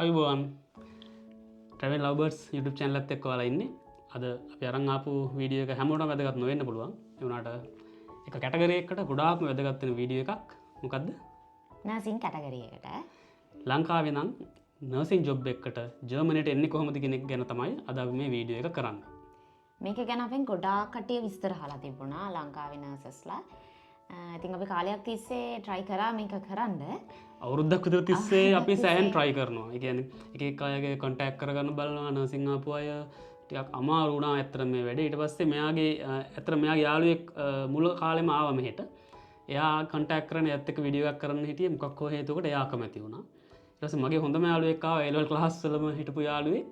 ආයුබෝවන්, travel ලව්බර්ඩ්ස් YouTube channel එකත් එක්ක ඔයාලා ඉන්නේ. අද අපි අරන් ආපු වීඩියෝ එක හැමෝටම වැදගත් නොවෙන්න පුළුවන්. ඒ වුණාට එක කැටගරි එකකට ගොඩාක්ම වැදගත් වෙන වීඩියෝ එකක්. මොකද්ද? නර්සිං කැටගරි එකට. ලංකාවේ නම් නර්සිං ජොබ් එකකට ජර්මනියට එන්නේ කොහොමද කියන එක ගැන තමයි අද අපි මේ වීඩියෝ එක කරන්නේ. මේක ගැන අපෙන් ගොඩාක් කට්ටිය විස්තර අහලා තිබුණා ලංකාවේ නර්සස්ලා. ඉතින් අපි කාලයක් තිස්සේ try කරා මේක කරන්න. අවුරුද්දක් විතර තිස්සේ අපි සෑහෙන try කරනවා. ඒ කියන්නේ එක එක අයගේ contact කරගන්න බලනවා. නර්සිං ආපු අය ටිකක් අමාරු වුණා ඇත්තට මේ වැඩේ. ඊට පස්සේ ඇත්තට මෙයාගේ යාළුවෙක් මුල කාලෙම ආවා මෙහෙට. එයා contact කරන එයාත් එක්ක වීඩියෝ එකක් කරන්න හිටියේ. මොකක් හෝ හේතුවකට එයා අකමැති වුණා. ඊට පස්සේ මගේ හොඳම යාළුවෙක් ආවා A level class වලම හිටපු යාළුවෙක්.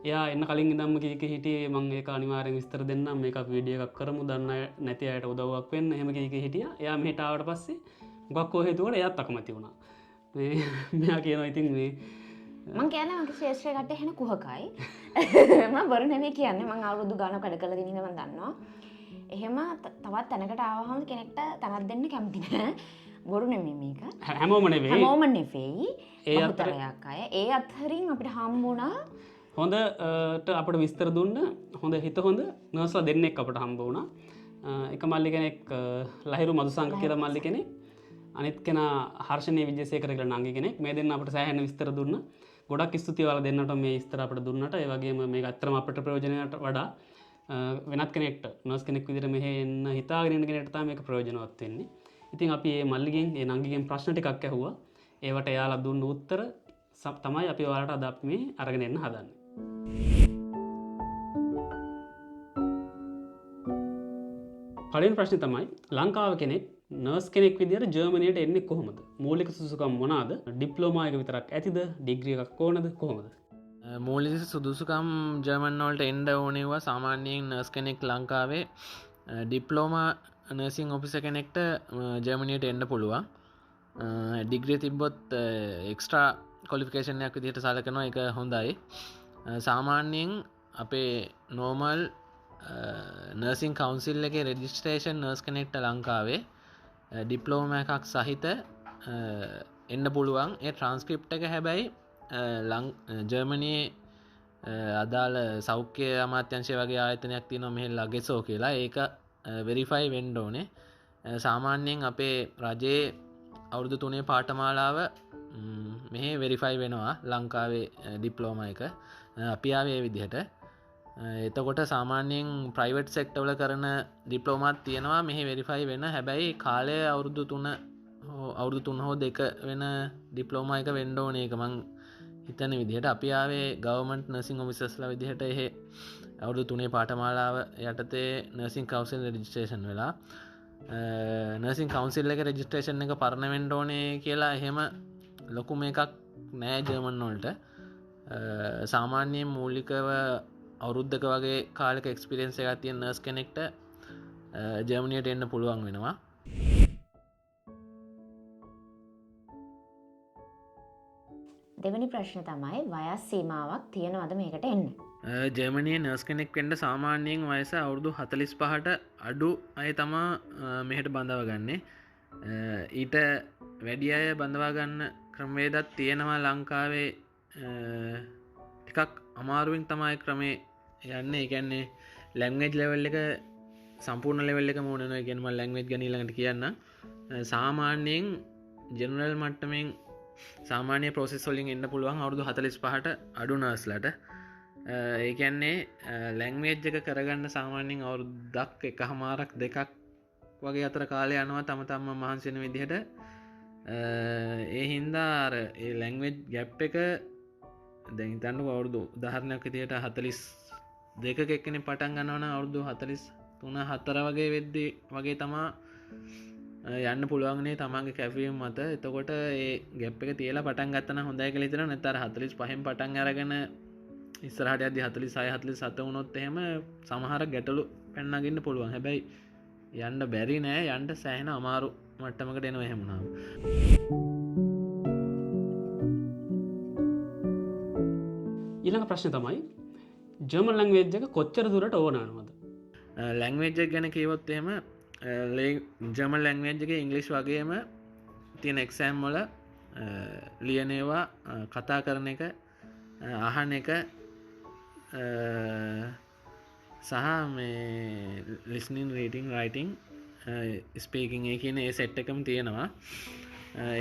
එයා එන්න කලින් ඉඳන්ම කී කී හිටියේ මං ඒක අනිවාර්යෙන් විස්තර දෙන්නම්, මේක අපි වීඩියෝ එකක් කරමු, දන්න අය නැති අයට උදව්වක් වෙන්න එහෙම කී කී හිටියා. එයා මෙහෙට ආවට පස්සේ මොකක් හෝ හේතුවකට එයාත් අකමැති වුණා. මෙයා කියනවා ඉතින් මේ මං කියන්නේ මගේ ශේෂ්ත්‍රය කට්ටිය එහෙන කුහකයි. මං බොරු නෙමෙයි කියන්නේ, මං අවුරුදු ගානක් වැඩ කරලා තියෙන හින්දා මං දන්නවා. එහෙම තවත් තැනකට ආවහම කෙනෙක්ට තැනක් දෙන්න කැමති නෑ. බොරු නෙමෙයි මේක. හැමෝම නෙවෙයි. හැමෝම නෙවෙයි. ඒ අතර බහුතරයක් අය. ඒ අතරින් අපිට හම්බුණා හොඳට අපිට විස්තර දුන්න හොඳ හිත හොඳ නර්ස්ලා දෙන්නෙක් අපිට හම්බ වුණා. එක මල්ලි කෙනෙක් ලහිරු මధుසංක කියලා මල්ලි කෙනෙක්, අනිත් කෙනා හර්ෂණී විජේසේකර කියලා නංගි කෙනෙක්. මේ දෙන්න අපිට සෑහෙන විස්තර දුන්නා. ගොඩක් ස්තුතියි ඔයාලා දෙන්නට මේ විස්තර අපිට දුන්නට. ඒ වගේම මේක ඇත්තටම අපිට ප්‍රයෝජනයට වඩා වෙනත් කෙනෙක්ට නර්ස් කෙනෙක් විදිහට මෙහෙ එන්න හිතාගෙන ඉන්න කෙනෙක්ට තමයි මේක ප්‍රයෝජනවත් වෙන්නේ. ඉතින් අපි මේ මල්ලිගෙන් ඒ නංගිගෙන් ප්‍රශ්න ටිකක් ඇහුවා. ඒවට එයාලා දුන්න උත්තර තමයි අපි ඔයාලට අද අපි මේ අරගෙන එන්න හදන්නේ. පළවෙනි ප්‍රශ්නේ තමයි ලංකාව කෙනෙක් නර්ස් කෙනෙක් විදියට ජර්මනියට එන්නේ කොහොමද? මූලික සුදුසුකම් මොනවාද? ඩිප්ලෝමා එක විතරක් ඇතිද? ඩිග්‍රී එකක් ඕනද? කොහොමද? මූලික සුදුසුකම් ජර්මන් වලට එන්න ඕනේවා සාමාන්‍යයෙන් නර්ස් කෙනෙක් ලංකාවේ ඩිප්ලෝමා නර්සිං ඔෆිසර් කෙනෙක්ට ජර්මනියට එන්න පුළුවන්. ඩිග්‍රී තිබ්බොත් එක්ස්ට්‍රා ක්වොලිෆිකේෂන් එකක් විදිහට සලකනවා, ඒක හොඳයි. සාමාන්‍යයෙන් අපේ නෝමල් නර්සිං කවුන්සිල් එකේ රෙජිස්ට්‍රේෂන් නර්ස් කෙනෙක්ට ලංකාවේ ඩිප්ලෝමා එකක් සහිත එන්න පුළුවන්. ඒ ට්‍රාන්ස්ක්‍රිප්ට් එක හැබැයි ජර්මනියේ අදාළ සෞඛ්‍ය අමාත්‍යංශය වගේ ආයතනයක් තියෙනවා මෙහෙ ලගෙසෝ කියලා. ඒක වෙරිෆයි වෙන්න ඕනේ. සාමාන්‍යයෙන් අපේ රජයේ අවුරුදු 3 පාඨමාලාව මෙහෙ වෙරිෆයි වෙනවා ලංකාවේ ඩිප්ලෝමා එක. අපි ආවේ ඒ විදිහට. එතකොට සාමාන්‍යයෙන් ප්‍රයිවට් සෙක්ටර් වල කරන ඩිප්ලෝමාත් තියෙනවා මෙහෙ වෙරිෆයි වෙන. හැබැයි කාලය අවුරුදු 3 හෝ 2 වෙන ඩිප්ලෝමා එක වෙන්න ඕනේ. ඒක මං හිතන විදිහට. අපි ආවේ ගවර්න්මන්ට් නර්සිං ඔෆිසර්ස්ලා විදිහට එහෙ අවුරුදු 3 පාඨමාලාව යටතේ නර්සිං කවුන්සිල් රෙජිස්ට්‍රේෂන් වෙලා. නර්සිං කවුන්සිල් එක රෙජිස්ට්‍රේෂන් එක පරණ වෙන්න ඕනේ කියලා එහෙම ලොකු මේකක් නෑ ජර්මන් වලට. සාමාන්‍යයෙන් මූලිකව අවුරුද්දක වගේ කාලෙක එක්ස්පීරියන්ස් එකක් තියෙන නර්ස් කෙනෙක්ට ජර්මනියට එන්න පුළුවන් වෙනවා. දෙවෙනි ප්‍රශ්නේ තමයි වයස් සීමාවක් තියෙනවද මේකට එන්න? ජර්මනියේ නර්ස් කෙනෙක් වෙන්න සාමාන්‍යයෙන් වයස අවුරුදු 45ට අඩු අය තමා මෙහෙට බඳවා ගන්නේ. ඊට වැඩි අය බඳවා ගන්න ක්‍රමවේදත් තියෙනවා ලංකාවේ. ටිකක් අමාරුවෙන් තමයි ක්‍රමේ යන්නේ. ඒ කියන්නේ ලැන්ග්වේජ් ලෙවල් එක සම්පූර්ණ ලෙවල් එකම ඕන වෙනවා. ඒ කියන්නේ මම ලැන්ග්වේජ් ගැන ඊළඟට කියන්නම්. සාමාන්‍යයෙන් ජෙනරල් මට්ටමින් සාමාන්‍ය ප්‍රොසෙස් වලින් එන්න පුළුවන් අවුරුදු 45ට අඩු නර්ස්ලාට. ඒ කියන්නේ ලැන්ග්වේජ් එක කරගන්න සාමාන්‍යයෙන් අවුරුද්දක් එකහමාරක් දෙකක් වගේ අතර කාලය යනවා තම තමන් මහන්සි වෙන විදිහට. ඒ හින්දා අර ඒ ලැන්ග්වේජ් ගැප් එක දැන් හිතන්නකෝ අවුරුදු උදාහරණයක් විදිහට 42ක එක්කෙනෙක් පටන් ගන්නවා නම් අවුරුදු 43 4 වගේ වෙද්දී වගේ තමා යන්න පුළුවන් නේ තමන්ගේ කැපවීම මත. එතකොට ඒ ගැප් එක තියලා පටන් ගත්තා නම් හොඳයි කියලා හිතෙනවා. නැත්නම් අර 45න් පටන් අරගෙන ඉස්සරහට යද්දී 46 47 වුණොත් එහෙම සමහර ගැටලු පැන නගින්න පුළුවන්. හැබැයි යන්න බැරි නෑ, යන්න සෑහෙන අමාරු මට්ටමකට එනවා එහෙම වුණාම. ඊළඟ ප්‍රශ්නේ තමයි ජර්මන් ලැන්ග්වේජ් එක කොච්චර දුරට ඕන වෙනවද? ලැන්ග්වේජ් එක ගැන කිව්වොත් එහෙම ජර්මන් ලැන්ග්වේජ් එකේ ඉංග්‍රීසි වගේම තියෙන එක්සෑම් වල ලියන ඒවා, කතා කරන එක, අහන එක සහ මේ ලිස්නින්, රීඩින්, රයිටින්, ස්පීකින් ඒ කියන ඒ සෙට් එකම තියෙනවා.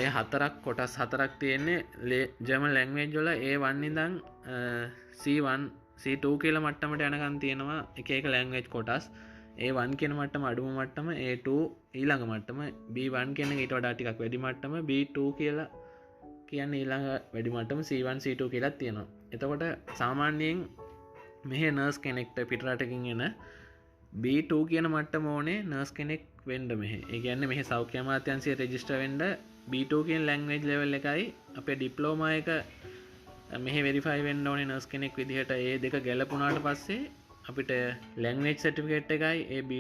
ඒ හතරක් කොටස් හතරක් තියෙන්නේ ජර්මන් ලැන්ග්වේජ් වල A1 ඉඳන් C1 C2 කියලා මට්ටමට යනකන් තියෙනවා එක එක ලැන්ග්වේජ් කොටස්. A1 කියන මට්ටම අඩුම මට්ටම, A2 ඊළඟ මට්ටම, B1 කියන එක ඊට වඩා ටිකක් වැඩි මට්ටම, B2 කියලා කියන්නේ ඊළඟ වැඩි මට්ටම, C1 C2 කියලා තියෙනවා. එතකොට සාමාන්‍යයෙන් මෙහෙ නර්ස් කෙනෙක්ට පිටරටකින් එන B2 කියන මට්ටම ඕනේ නර්ස් කෙනෙක් වෙන්න මෙහෙ. ඒ කියන්නේ මෙහෙ සෞඛ්‍ය අමාත්‍යාංශයේ රෙජිස්ටර් වෙන්න B2 කියන ලැන්ග්වේජ් ලෙවල් එකයි අපේ ඩිප්ලෝමා එක මෙහෙ වෙරිෆයි වෙන්න ඕනේ නර්ස් කෙනෙක් විදිහට. ඒ දෙක ගැලපුණාට පස්සේ අපිට ලැන්ග්වේජ් සර්ටිෆිකේට් එකයි ඒ B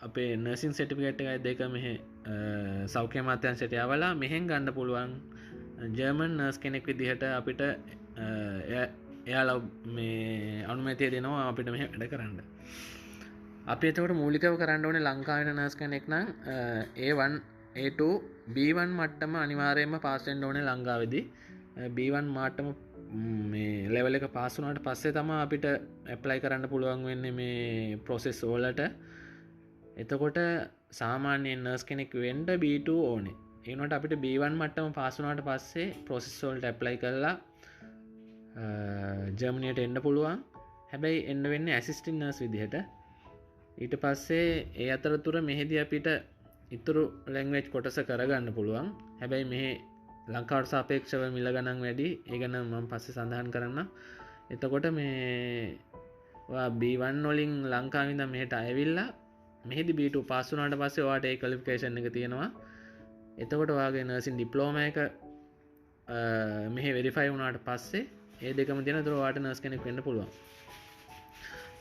අපේ නර්සිං සර්ටිෆිකේට් එකයි දෙක මෙහෙ සෞඛ්‍ය අමාත්‍යාංශයට යවලා මෙහෙන් ගන්න පුළුවන් ජර්මන් නර්ස් කෙනෙක් විදිහට අපිට එයාලා මේ අනුමැතිය දෙනවා අපිට මෙහෙ වැඩ කරන්න. අපි එතකොට මූලිකව කරන්න ඕනේ ලංකාවේ නර්ස් කෙනෙක් නම් A1 A2 B1 මට්ටම අනිවාර්යයෙන්ම පාස් වෙන්න ඕනේ ලංකාවේදී. B1 මට්ටම මේ ලෙවල් එක පාස් වුණාට පස්සේ තමයි අපිට ඇප්ලයි කරන්න පුළුවන් වෙන්නේ මේ ප්‍රොසෙස් වලට. එතකොට සාමාන්‍යයෙන් නර්ස් කෙනෙක් වෙන්න B2 ඕනේ. ඒ වුණාට අපිට B1 මට්ටම පාස් වුණාට පස්සේ ප්‍රොසෙස් වලට ඇප්ලයි කරලා ජර්මනියට එන්න පුළුවන්. හැබැයි එන්න වෙන්නේ ඇසිස්ටන්ට් නර්ස් විදිහට. ඊට පස්සේ ඒ අතරතුර මෙහෙදී අපිට ඉතුරු ලැන්ග්වේජ් කොටස කරගන්න පුළුවන්. හැබැයි මෙහෙ ලංකාවට සාපේක්ෂව මිල ගණන් වැඩි. ඒ ගැන මම පස්සේ සඳහන් කරන්නම්. එතකොට මේ ඔයා B1 වලින් ලංකාවේ ඉඳන් මෙහෙට ඇවිල්ලා මෙහෙදි B2 pass වුණාට පස්සේ ඔයාට ඒ ක්වොලිෆිකේෂන් එක තියෙනවා. එතකොට ඔයාගේ නර්සිං ඩිප්ලෝමා එක මෙහෙ වෙරිෆයි වුණාට පස්සේ ඒ දෙකම තියෙන අතර ඔයාට නර්ස් කෙනෙක් වෙන්න පුළුවන්.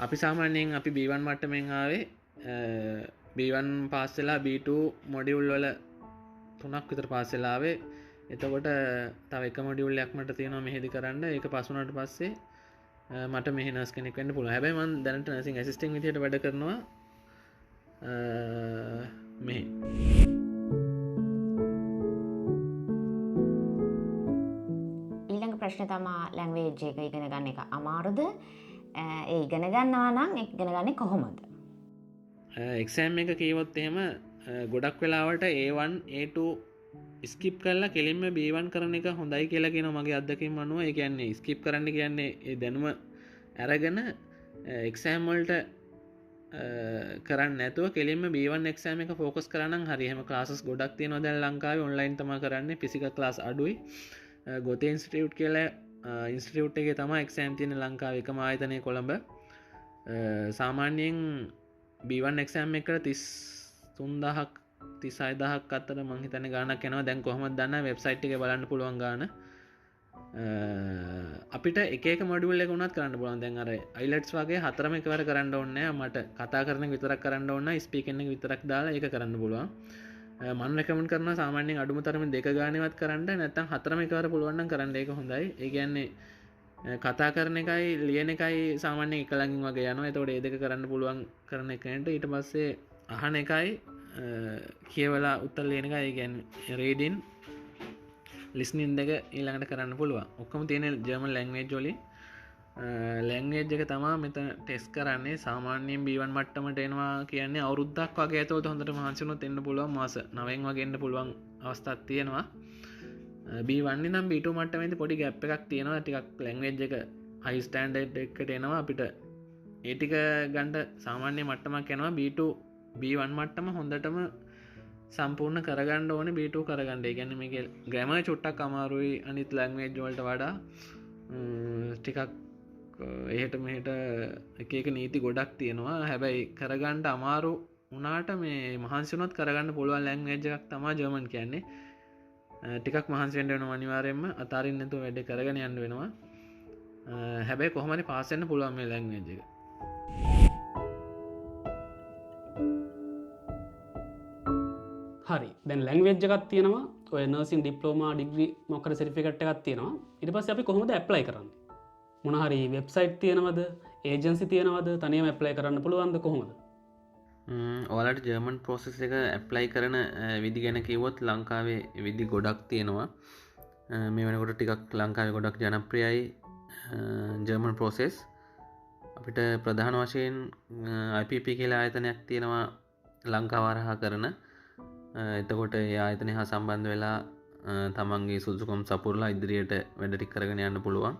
අපි සාමාන්‍යයෙන් අපි B1 මට්ටමින් ආවේ B1 pass වෙලා B2 module වල තුනක් විතර පාස් වෙලා ආවේ. එතකොට තව එක මොඩියුල් එකක් මට තියෙනවා මෙහෙදි කරන්න. ඒක පාස් වුණාට පස්සේ මට මෙහෙ නර්ස් කෙනෙක් වෙන්න පුළුවන්. හැබැයි මං දැනට නර්සිං ඇසිස්ටන්ට් විදිහට වැඩ කරනවා මෙහෙ. ඊළඟ ප්‍රශ්නේ තමා ලැන්ග්වේජ් එක ඉගෙන ගන්න එක අමාරුද? ඒ ඉගෙන ගන්නවා නම් ඒක ඉගෙන ගන්නේ කොහොමද? එක්සෑම් එක කියවොත් එහෙම ගොඩක් වෙලාවට A1 A2 skip කරලා කෙලින්ම B1 කරන එක හොඳයි කියලා කියනවා මගේ අත්දැකීම් අනුව. ඒ කියන්නේ ස්කිප් කරන්න කියන්නේ ඒ දැනුම අරගෙන එක්සෑම් වලට කරන්න නැතුව කෙලින්ම B1 exam එක ෆෝකස් කරා නම් හරි. එහෙම ක්ලාසස් ගොඩක් තියෙනවා දැන් ලංකාවේ ඔන්ලයින් තමයි කරන්නේ. ෆිසිකල් ක්ලාස් අඩුයි. ගොතේ ඉන්ස්ටිටියුට් කියලා ඉන්ස්ටිටියුට් එකේ තමයි එක්සෑම් තියෙන්නේ ලංකාවේ එකම ආයතනයේ කොළඹ. සාමාන්‍යයෙන් B1 exam එකට 33,000 36,000 අතර මං හිතන්නේ ගාණක් යනවා. දැන් කොහොමද දන්නේ නැහැ, වෙබ්සයිට් එකේ බලන්න පුළුවන් ගාණ. අපිට එක එක මොඩියුල් එක වුණත් කරන්න පුළුවන්. දැන් අර IELTS වගේ හතරම එකවර කරන්න ඕනේ නෑ. මට කතා කරන එක විතරක් කරන්න ඕන නෑ, ස්පීකින් එක විතරක් දාලා ඒක කරන්න පුළුවන්. මම රෙකමන්ඩ් කරනවා සාමාන්‍යයෙන් අඩුම තරමින් දෙක ගානේවත් කරන්න, නැත්නම් හතරම එකවර පුළුවන් නම් කරන්න, ඒක හොඳයි. ඒ කියන්නේ කතා කරන එකයි ලියන එකයි සාමාන්‍යයෙන් එක ළඟින් වගේ යනවා. එතකොට ඒ දෙක කරන්න පුළුවන් කරන එකට ඊට පස්සේ අහන එකයි කියවලා උත්තර ලියන එකයි, ඒ කියන්නේ රීඩින් ලිස්නින් දෙක ඊළඟට කරන්න පුළුවන්. ඔක්කොම තියෙන ජර්මන් ලැන්ග්වේජ් වලින්. ලැන්ග්වේජ් එක තමා මෙතන ටෙස්ට් කරන්නේ. සාමාන්‍යයෙන් B1 මට්ටමට එනවා කියන්නේ අවුරුද්දක් වගේ ඇතුළත හොඳට මහන්සි වුණොත් එන්න පුළුවන්, මාස 9 වගේ එන්න පුළුවන් අවස්ථාවක් තියෙනවා. B1 ඉඳන් B2 මට්ටමේදී පොඩි ගැප් එකක් තියෙනවා. ටිකක් ලැන්ග්වේජ් එක හයි ස්ටෑන්ඩඩ් එකට එනවා. අපිට ඒ ටික ගන්න සාමාන්‍ය මට්ටමක් යනවා. B2 B1 මට්ටම හොඳටම සම්පූර්ණ කරගන්න ඕනේ B2 කරගන්න. ඒ කියන්නේ මේකේ ග්‍රැමර් චුට්ටක් අමාරුයි අනිත් ලැන්ග්වේජ් වලට වඩා. ටිකක් එහෙට මෙහෙට එක එක නීති ගොඩක් තියෙනවා. හැබැයි කරගන්න අමාරු වුණාට මේ මහන්සි වුණොත් කරගන්න පුළුවන් ලැන්ග්වේජ් එකක් තමයි ජර්මන් කියන්නේ. ටිකක් මහන්සි වෙන්න වෙනවා අනිවාර්යයෙන්ම, අතාරින්න නැතුව වැඩේ කරගෙන යන්න වෙනවා. හැබැයි කොහොම හරි පාස් වෙන්න පුළුවන් මේ ලැන්ග්වේජ් එක. හරි, දැන් ලැන්ග්වේජ් එකක් තියෙනවා, ඔය නර්සිං ඩිප්ලෝමා ඩිග්‍රී මොකක් හරි සර්ටිෆිකේට් එකක් තියෙනවා. ඊට පස්සේ අපි කොහොමද ඇප්ලයි කරන්නේ? මොන හරි වෙබ්සයිට් තියෙනවද, ඒජන්සි තියෙනවද, තනියම ඇප්ලයි කරන්න පුළුවන්ද, කොහොමද? ඔයාලට ජර්මන් ප්‍රොසෙස් එක ඇප්ලයි කරන විදි ගැන කිව්වොත් ලංකාවේ විදි ගොඩක් තියෙනවා. මේ වෙනකොට ටිකක් ලංකාවේ ගොඩක් ජනප්‍රියයි ජර්මන් ප්‍රොසෙස්. අපිට ප්‍රධාන වශයෙන් IPP කියලා ආයතනයක් තියෙනවා ලංකාව හරහා කරන. එතකොට ඒ ආයතනය හා සම්බන්ධ වෙලා තමන්ගේ සුදුසුකම් සපුරලා ඉදිරියට වැඩ ටික කරගෙන යන්න පුළුවන්.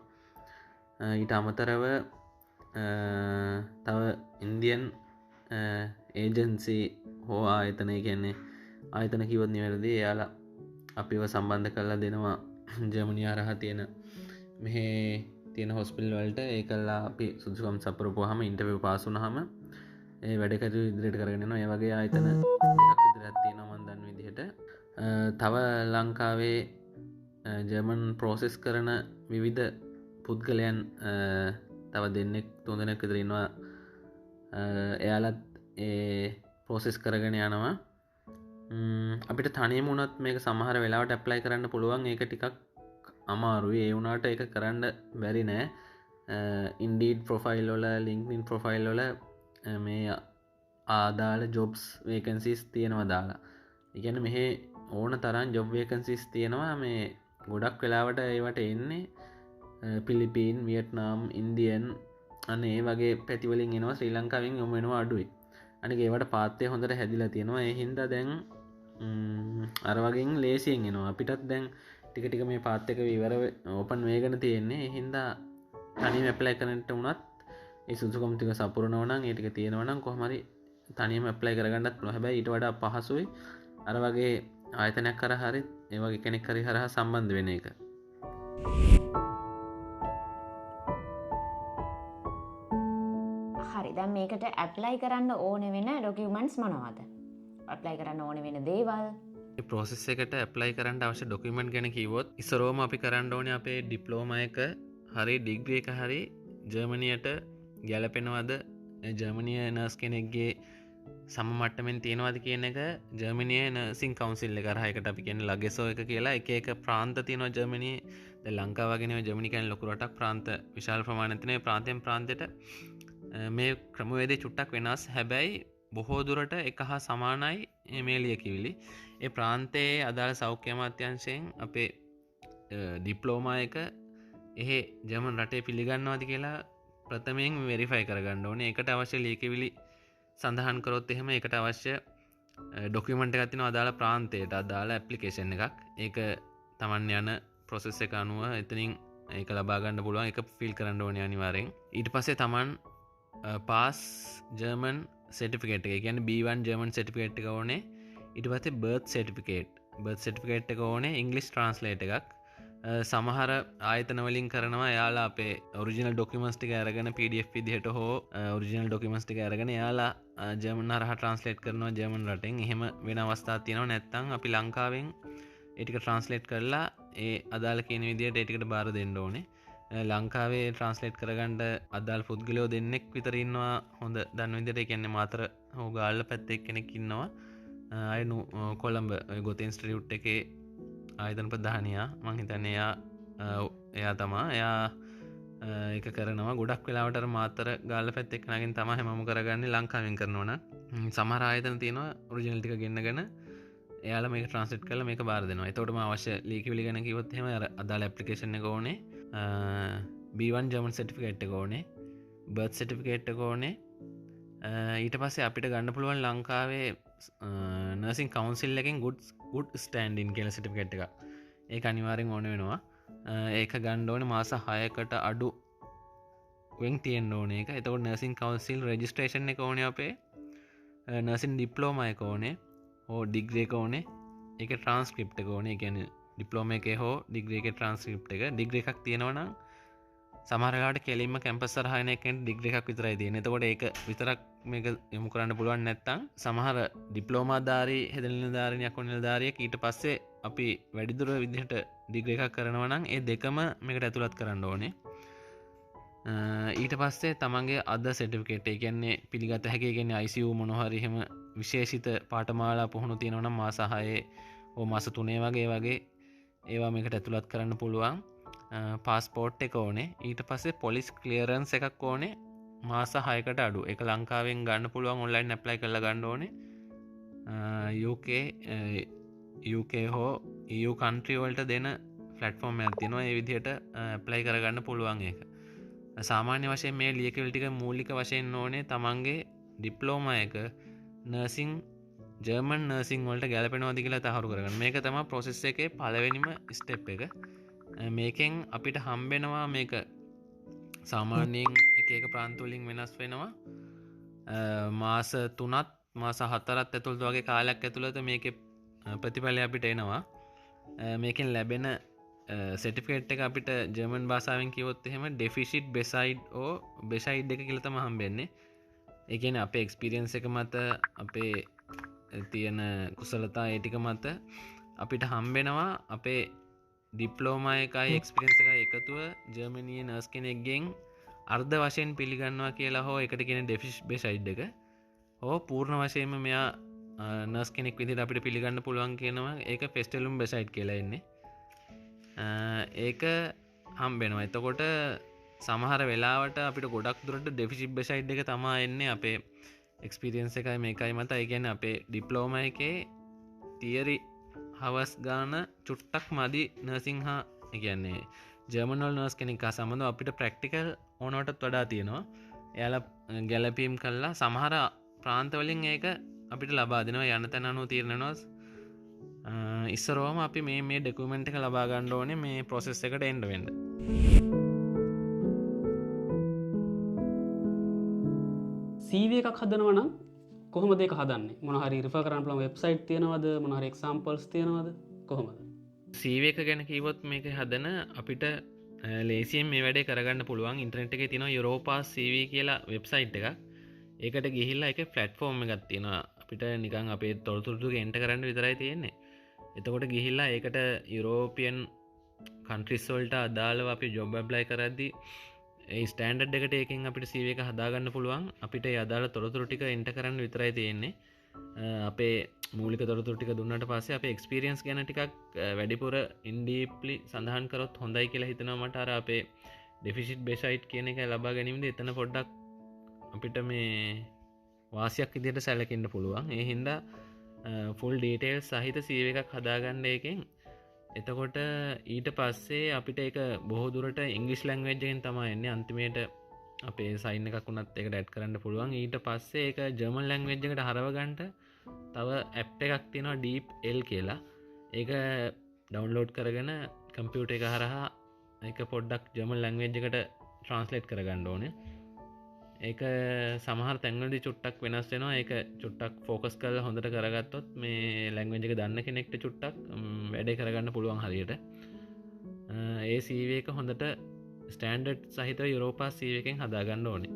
ඊට අමතරව තව ඉන්දියන් ඒජන්සි හෝ ආයතන, ඒ කියන්නේ ආයතන කිව්වොත් නිවැරදි, එයාලා අපිව සම්බන්ධ කරලා දෙනවා ජර්මනි හරහා තියෙන මෙහි තියෙන හොස්පිටල් වලට. ඒකලා අපි සුදුසුකම් සපුරපුවාම ඉන්ටර්විව් පාස් වුණාම ඒ වැඩ කටයුතු ඉදිරියට කරගෙන යනවා. ඒ වගේ ආයතන දෙකක් විතරක් තියෙනවා මම දන්න විදිහට. තව ලංකාවේ ජර්මන් ප්‍රොසෙස් කරන විවිධ පුද්ගලයන් තව දෙන්නෙක් තුන් දෙනෙක් විතර ඉන්නවා. එයාලත් ඒ ප්‍රොසෙස් කරගෙන යනවා. අපිට තනියම වුණත් මේක සමහර වෙලාවට ඇප්ලයි කරන්න පුළුවන්. ඒක ටිකක් අමාරුයි. ඒ වුණාට ඒක කරන්න බැරි නෑ. Indeed profile වල, LinkedIn profile වල මේ ආදාළ ජොබ්ස් වේකන්සිස් තියෙනවා දාලා. ඒ කියන්නේ මෙහි ඕන තරම් ජොබ් වේකන්සිස් තියෙනවා. මේ ගොඩක් වෙලාවට ඒවට එන්නේ පිලිපීන්, වියට්නාම්, ඉන්දියන් අන්න ඒ වගේ පැති වලින් එනවා. ශ්‍රී ලංකාවෙන් යොමු වෙනවා අඩුයි. අනික ඒවට පාත්තය හොඳට හැදිලා තියෙනවා. ඒ හින්දා දැන් අර වගේන් ලේසියෙන් එනවා. අපිටත් දැන් ටික ටික මේ පාත් එක ඉවර ඕපන් වේගන තියෙන්නේ. ඒ හින්දා තනියම ඇප්ලයි කරන්නට වුණත් ඒ සුදුසුකම් ටික සපුරනවා නම්, ඒ ටික තියෙනවා නම් කොහොම හරි තනියම ඇප්ලයි කරගන්නත් පුළුවන්. හැබැයි ඊට වඩා පහසුයි අර වගේ ආයතනයක් කරා හරි ඒ වගේ කෙනෙක් හරි හරහා සම්බන්ධ වෙන එක. හරි, දැන් මේකට ඇප්ලයි කරන්න ඕන වෙන ඩොකියුමන්ට්ස් මොනවද? ඇප්ලයි කරන්න ඕන වෙන දේවල්. ඒ ප්‍රොසෙස් එකට ඇප්ලයි කරන්න අවශ්‍ය ඩොකියුමන්ට් ගැන කිව්වොත් ඉස්සරෝම අපි කරන්න ඕනේ අපේ ඩිප්ලෝමා එක හරි ඩිග්‍රී එක හරි ජර්මනියට ගැලපෙනවද, ජර්මනිය නර්ස් කෙනෙක්ගේ සම මට්ටමින් තියෙනවද කියන එක ජර්මනියේ නර්සිං කවුන්සිල් එක හරහා, ඒකට අපි කියන්නේ ලගෙසෝ එක කියලා. එක එක ප්‍රාන්ත තියෙනවා ජර්මනියේ. දැන් ලංකාව වගේ නෙවෙයි ජර්මනි කියන්නේ ලොකු රටක්, ප්‍රාන්ත විශාල ප්‍රමාණයක් තියෙනවා. ඒ ප්‍රාන්තයෙන් ප්‍රාන්තයට මේ ක්‍රමවේදය චුට්ටක් වෙනස්. හැබැයි බොහෝ දුරට එක හා සමානයි මේ ලියකියවිලි. ඒ ප්‍රාන්තයේ අදාළ සෞඛ්‍ය අමාත්‍යාංශයෙන් අපේ ඩිප්ලෝමා එක එහෙ ජර්මන් රටේ පිළිගන්නවද කියලා ප්‍රථමයෙන් වෙරිෆයි කරගන්න ඕනේ. ඒකට අවශ්‍ය ලියකියවිලි සඳහන් කරොත් එහෙම ඒකට අවශ්‍ය ඩොකියුමන්ට් එකක් තියෙනවා අදාළ ප්‍රාන්තයට අදාළ ඇප්ලිකේෂන් එකක්. ඒක තමන් යන ප්‍රොසෙස් එක අනුව එතනින් ඒක ලබා ගන්න පුළුවන්. ඒක ෆිල් කරන්න ඕනේ අනිවාර්යෙන්. ඊට පස්සේ තමන් පාස් ජර්මන් සර්ටිෆිකේට් එක, ඒ කියන්නේ B1 German certificate එක ඕනේ. ඊට පස්සේ බර්ත් සර්ටිෆිකේට්, බර්ත් සර්ටිෆිකේට් එක ඕනේ ඉංග්‍රීසි ට්‍රාන්ස්ලේට් එකක්. සමහර ආයතන වලින් කරනවා එයාලා අපේ ඔරිජිනල් ඩොකියුමන්ට්ස් ටික අරගෙන PDF විදිහට හෝ ඔරිජිනල් ඩොකියුමන්ට්ස් ටික අරගෙන එයාලා ජර්මන් හරහා ට්‍රාන්ස්ලේට් කරනවා ජර්මන් රටෙන්. එහෙම වෙන අවස්ථා තියෙනවා. නැත්නම් අපි ලංකාවෙන් ඒ ටික ට්‍රාන්ස්ලේට් කරලා ඒ අදාළ කියන විදිහට ඒ ටිකට බාර දෙන්න ඕනේ. ලංකාවේ ට්‍රාන්ස්ලේට් කරගන්න අදාළ පුද්ගලයෝ දෙන්නෙක් විතර ඉන්නවා හොඳ දන්න විදිහට. ඒ කියන්නේ මාතර හෝ ගාල්ල පැත්තේ කෙනෙක් ඉන්නවා. අය කොළඹ ගොතේ ඉන්ස්ටිටියුට් එකේ ආයතන ප්‍රධානියා මං හිතන්නේ එයා තමා. එයා ඒක කරනවා. ගොඩක් වෙලාවට අර මාතර ගාල්ල පැත්තේ එක්කනගෙන් තමා හැමෝම කරගන්නේ ලංකාවෙන් කරනවා නම්. සමහර ආයතන තියෙනවා ඔරිජිනල් ටික ගෙන්නගෙන එයාලා මේක ට්‍රාන්ස්ලේට් කරලා මේක බාර දෙනවා. එතකොට මම අවශ්‍ය ලියකියවිලි ගැන කිව්වොත් එහෙම අර අදාළ ඇප්ලිකේෂන් එක ඕනේ, B1 German certificate එක ඕනේ, බර්ත් සර්ටිෆිකේට් එක ඕනේ. ඊට පස්සේ අපිට ගන්න පුළුවන් ලංකාවේ නර්සිං කවුන්සිල් එකෙන් ගුඩ් ස්ටෑන්ඩින් කියලා සර්ටිෆිකේට් එකක්. ඒක අනිවාර්යෙන් ඕන වෙනවා. ඒක ගන්න ඕනේ මාස 6කට අඩු වෙන් තියෙන්න ඕනේ ඒක. එතකොට නර්සිං කවුන්සිල් රෙජිස්ට්‍රේෂන් එක ඕනේ, අපේ නර්සිං ඩිප්ලෝමා එක ඕනේ හෝ ඩිග්‍රී එක ඕනේ, ඒකේ ට්‍රාන්ස්ක්‍රිප්ට් එක ඕනේ. ඒ කියන්නේ ඩිප්ලෝමා එකේ හෝ ඩිග්‍රී එකේ ට්‍රාන්ස්ක්‍රිප්ට් එක. ඩිග්‍රී එකක් තියෙනවා නම් සමහර වෙලාවට කෙලින්ම කැම්පස් හරහා එන එකෙන් ඩිග්‍රී එකක් විතරයි තියෙන්නේ. එතකොට ඒක විතරක් මේක යොමු කරන්න පුළුවන්. නැත්නම් සමහර ඩිප්ලෝමාධාරී හෙදෙන නිලධාරිනියක් හෝ නිලධාරියෙක් ඊට පස්සේ අපි වැඩිදුර විදිහට ඩිග්‍රී එකක් කරනවා නම් ඒ දෙකම මේකට ඇතුළත් කරන්න ඕනේ. ඊට පස්සේ තමන්ගේ අද සර්ටිෆිකේට්, ඒ කියන්නේ පිළිගත හැකි, ඒ කියන්නේ ICU මොන හරි එහෙම විශේෂිත පාඨමාලා පුහුණු තියෙනවා නම් මාස 6 හෝ මාස 3 වගේ වගේ ඒවා මේකට ඇතුළත් කරන්න පුළුවන්. පාස්පෝට් එක ඕනේ. ඊට පස්සේ පොලිස් ක්ලියරන්ස් එකක් ඕනේ. මාස 6කට අඩු. ඒක ලංකාවෙන් ගන්න පුළුවන්, ඔන්ලයින් ඇප්ලයි කරලා ගන්න ඕනේ. UK හෝ EU country වලට දෙන ප්ලැට්ෆෝම් එකක් තියෙනවා. ඒ විදිහට ඇප්ලයි කරගන්න පුළුවන් ඒක. සාමාන්‍ය වශයෙන් මේ ලියකියවිලි ටික මූලික වශයෙන් ඕනේ තමන්ගේ ඩිප්ලෝමා එක නර්සිං, ජර්මන් නර්සිං වලට ගැලපෙනවද කියලා තහවුරු කරගන්න. මේක තමයි ප්‍රොසෙස් එකේ පළවෙනිම ස්ටෙප් එක. මේකෙන් අපිට හම්බෙනවා, මේක සාමාන්‍යයෙන් එක එක ප්‍රාන්ත වලින් වෙනස් වෙනවා. මාස 3ත් මාස 4ත් ඇතුළත වගේ කාලයක් ඇතුළත මේකේ ප්‍රතිඵලය අපිට එනවා. මේකෙන් ලැබෙන සර්ටිෆිකේට් එක අපිට ජර්මන් භාෂාවෙන් කිව්වොත් එහෙම ඩෙෆිසිට් බෙසයිඩ් ඕ බෙසයිඩ් එක කියලා තමයි හම්බෙන්නේ. ඒ කියන්නේ අපේ එක්ස්පීරියන්ස් එක මත, අපේ තියෙන කුසලතා ඒ ටික මත අපිට හම්බෙනවා අපේ ඩිප්ලෝමා එකයි එක්ස්පීරියන්ස් එකයි එකතුව ජර්මනියේ නර්ස් කෙනෙක්ගෙන් අර්ධ වශයෙන් පිළිගන්නවා කියලා හෝ ඒකට කියන ඩෙෆිසිට් බෙසයිඩ් එක හෝ පූර්ණ වශයෙන්ම මෙයා නර්ස් කෙනෙක් විදිහට අපිට පිළිගන්න පුළුවන් කියනවා. ඒක ෆෙස්ටලුම් බෙසයිඩ් කියලා එන්නේ. ඒක හම්බෙනවා. එතකොට සමහර වෙලාවට අපිට ගොඩක් දුරට ඩෙෆිසිට් බෙසයිඩ් එක තමා එන්නේ අපේ එක්ස්පීරියන්ස් එකයි මේකයි මත. ඒ කියන්නේ අපේ ඩිප්ලෝමා එකේ තියරි හවස් ගාන චුට්ටක් මදි නර්සිං හා, ඒ කියන්නේ ජර්මන් වල නර්ස් කෙනෙක් හා සම්බන්ධව අපිට ප්‍රැක්ටිකල් ඕනවටත් වඩා තියෙනවා. එයාලා ගැලපීම් කළා සමහර ප්‍රාන්ත වලින් ඒක අපිට ලබා දෙනවා. යන තැන අනුව තීරණ වෙනවා. ඉස්සරවම අපි මේ ඩොකියුමන්ට් එක ලබා ගන්න ඕනේ මේ ප්‍රොසෙස් එකට එන්න වෙන්න. CV එකක් හදනවා නම් කොහොමද ඒක හදන්නේ? මොන හරි රිෆර් කරන්න පුළුවන් වෙබ්සයිට් තියෙනවද? මොන හරි එක්සැම්පල්ස් තියෙනවද? කොහොමද? CV එක ගැන කිව්වොත් මේක හදන අපිට ලේසියෙන් මේ වැඩේ කරගන්න පුළුවන්. ඉන්ටර්නෙට් එකේ තියෙනවා යුරෝපා CV කියලා වෙබ්සයිට් එකක්. ඒකට ගිහිල්ලා ඒකේ ප්ලැට්ෆෝම් එකක් තියෙනවා. අපිට නිකන් අපේ තොරතුරු ටික එන්ටර් කරන්න විතරයි තියෙන්නේ. එතකොට ගිහිල්ලා ඒකට යුරෝපියන් කන්ට්‍රීස් වලට අදාළව අපි ජොබ් ඇප්ලයි කරද්දී ඒ ස්ටෑන්ඩඩ් එකට ඒකෙන් අපිට CV එක හදාගන්න පුළුවන්. අපිට ඒ අදාළ තොරතුරු ටික එන්ටර් කරන්න විතරයි තියෙන්නේ. අපේ මූලික තොරතුරු ටික දුන්නාට පස්සේ අපේ එක්ස්පීරියන්ස් ගැන ටිකක් වැඩිපුර ඉන් ඩීප්ලි සඳහන් කරොත් හොඳයි කියලා හිතනවා මට. අර අපේ ඩෙෆිසිට් බෙසයිඩ් කියන එක ලබා ගැනීමේදී එතන පොඩ්ඩක් අපිට මේ වාසියක් විදිහට සැලකෙන්න පුළුවන්. ඒ හින්දා ෆුල් ඩීටේල්ස් සහිත CV එකක් හදාගන්න ඒකෙන්. එතකොට ඊට පස්සේ අපිට ඒක බොහෝ දුරට ඉංග්‍රීසි ලැන්ග්වේජ් එකෙන් තමයි එන්නේ. අන්තිමේට අපේ සයින් එකක් වුණත් ඒකට ඇඩ් කරන්න පුළුවන්. ඊට පස්සේ ඒක ජර්මන් ලැන්ග්වේජ් එකට හරව ගන්නට තව ඇප් එකක් තියෙනවා Deep L කියලා. ඒක ඩවුන්ලෝඩ් කරගෙන කම්පියුටර් එක හරහා ඒක පොඩ්ඩක් ජර්මන් ලැන්ග්වේජ් එකට ට්‍රාන්ස්ලේට් කරගන්න ඕනේ. ඒක සමහර තැන්වලදී චුට්ටක් වෙනස් වෙනවා. ඒක චුට්ටක් ෆෝකස් කරලා හොඳට කරගත්තොත් මේ ලැන්ග්වේජ් එක දන්න කෙනෙක්ට චුට්ටක් වැඩේ කරගන්න පුළුවන් හරියට. ඒ CV එක හොඳට ස්ටෑන්ඩඩ් සහිතව යුරෝපා CV එකෙන් හදාගන්න ඕනේ.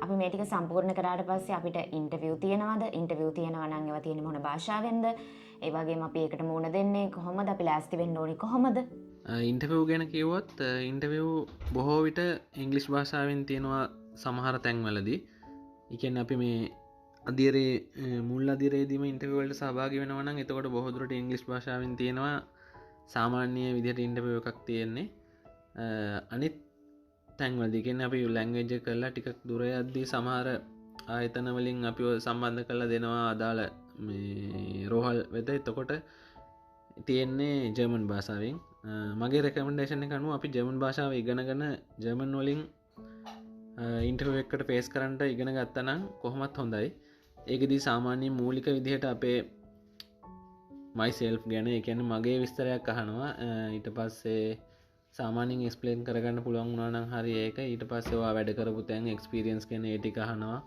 අපි මේ ටික සම්පූර්ණ කරාට පස්සේ අපිට ඉන්ටර්විව් තියෙනවද? ඉන්ටර්විව් තියෙනවා නම් ඒවා තියෙන්නේ මොන භාෂාවෙන්ද? ඒ වගේම අපි ඒකට මුහුණ දෙන්නේ කොහොමද? අපි ලෑස්ති වෙන්න ඕනේ කොහොමද? ඉන්ටර්විව් ගැන කිව්වොත් ඉන්ටර්විව් බොහෝ විට ඉංග්‍රීසි භාෂාවෙන් තියෙනවා සමහර තැන්වලදී. ඒ කියන්නේ අපි මේ අදියරේ මුල් අදියරේදීම ඉන්ටර්විව් වලට සහභාගී වෙනවා නම් එතකොට බොහෝ දුරට ඉංග්‍රීසි භාෂාවෙන් තියෙනවා සාමාන්‍ය විදිහට ඉන්ටර්විව් එකක් තියෙන්නේ. අනිත් තැන්වලදී කියන්නේ අපි ලැන්ග්වේජ් එක කරලා ටිකක් දුර යද්දී සමහර ආයතන වලින් අපිව සම්බන්ධ කරලා දෙනවා අදාළ මේ රෝහල් වෙත. එතකොට තියෙන්නේ ජර්මන් භාෂාවෙන්. මගේ රෙකමෙන්ඩේෂන් එක අනුව අපි ජර්මන් භාෂාව ඉගෙනගෙන ජර්මන් වලින් ඉන්ටර්විව් එකකට ෆේස් කරන්න ඉගෙන ගත්තා නම් කොහොමත් හොඳයි. ඒකෙදී සාමාන්‍ය මූලික විදිහට අපේ මයිසෙල්ෆ් ගැන, ඒ කියන්නේ මගේ විස්තරයක් අහනවා. ඊට පස්සේ සාමාන්‍යයෙන් එක්ස්ප්ලේන් කරගන්න පුළුවන් වුණා නම් හරි ඒක. ඊට පස්සේ ඔයා වැඩ කරපු තැන් එක්ස්පීරියන්ස් ගැන ඒ ටික අහනවා.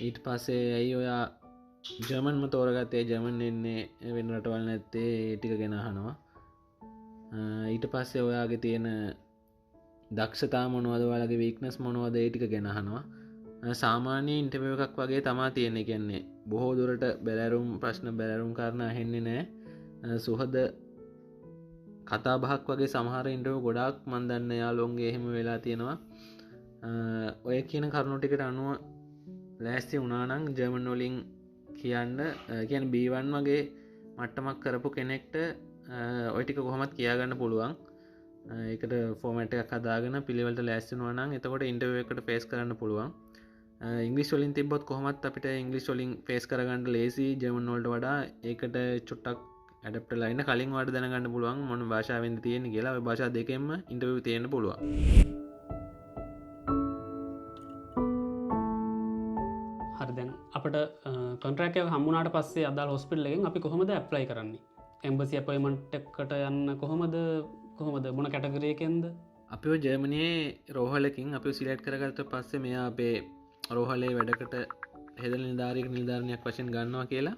ඊට පස්සේ ඇයි ඔයා ජර්මන්ම තෝරගත්තේ, ජර්මන් එන්නේ වෙන රටවල් නැත්තේ, ඒ ටික ගැන අහනවා. ඊට පස්සේ ඔයාගේ තියෙන දක්ෂතා මොනවද, ඔයාලගේ වීක්නස් මොනවද, ඒ ටික ගැන අහනවා. සාමාන්‍ය ඉන්ටර්විව් එකක් වගේ තමා තියෙන්නේ. කියන්නේ බොහෝ දුරට බැලරුම් ප්‍රශ්න බැලරුම් කාරණා ඇහෙන්නේ නෑ. සුහද කතා බහක් වගේ සමහර ඉන්ටර්විව් ගොඩාක් මන් දන්න යාළුවන්ගේ එහෙම වෙලා තියෙනවා. ඔය කියන කරුණු ටිකට අනුව ලෑස්ති වුණා නම් ජර්මන් වලින් කියන්න, කියන්නේ B1 වගේ මට්ටමක් කරපු කෙනෙක්ට ඔය ටික කොහොමත් කියාගන්න පුළුවන්. ඒකට ෆෝමැට් එකක් හදාගෙන පිළිවෙලට ලෑස්ති වෙනවා නම් එතකොට ඉන්ටර්විව් එකට ෆේස් කරන්න පුළුවන්. ඉංග්‍රීසි වලින් තිබ්බොත් කොහොමත් අපිට ඉංග්‍රීසි වලින් ෆේස් කරගන්න ලේසි ජර්මන් වලට වඩා. ඒකට චුට්ටක් ඇඩැප්ට් වෙලා ඉන්න කලින් ඔයාලට දැනගන්න පුළුවන් මොන භාෂාවෙන්ද තියෙන්නේ කියලා. ඔය භාෂා දෙකෙන්ම ඉන්ටර්විව් තියෙන්න පුළුවන්. හරි, දැන් අපිට කොන්ට්‍රැක්ට් එකක් හම්බුනාට පස්සේ අදාළ හොස්පිටල් එකෙන් අපි කොහොමද ඇප්ලයි කරන්නේ? එම්බසි අපොයින්ට්මන්ට් එකට යන්න කොහොමද මොන කැටගරි එකෙන්ද? අපිව ජර්මනියේ රෝහලකින් අපිව සිලෙක්ට් කරගත්ත පස්සේ මෙයා අපේ රෝහලේ වැඩකට හෙදන නිලධාරියෙක් නිලධාරිනියක් වශයෙන් ගන්නවා කියලා.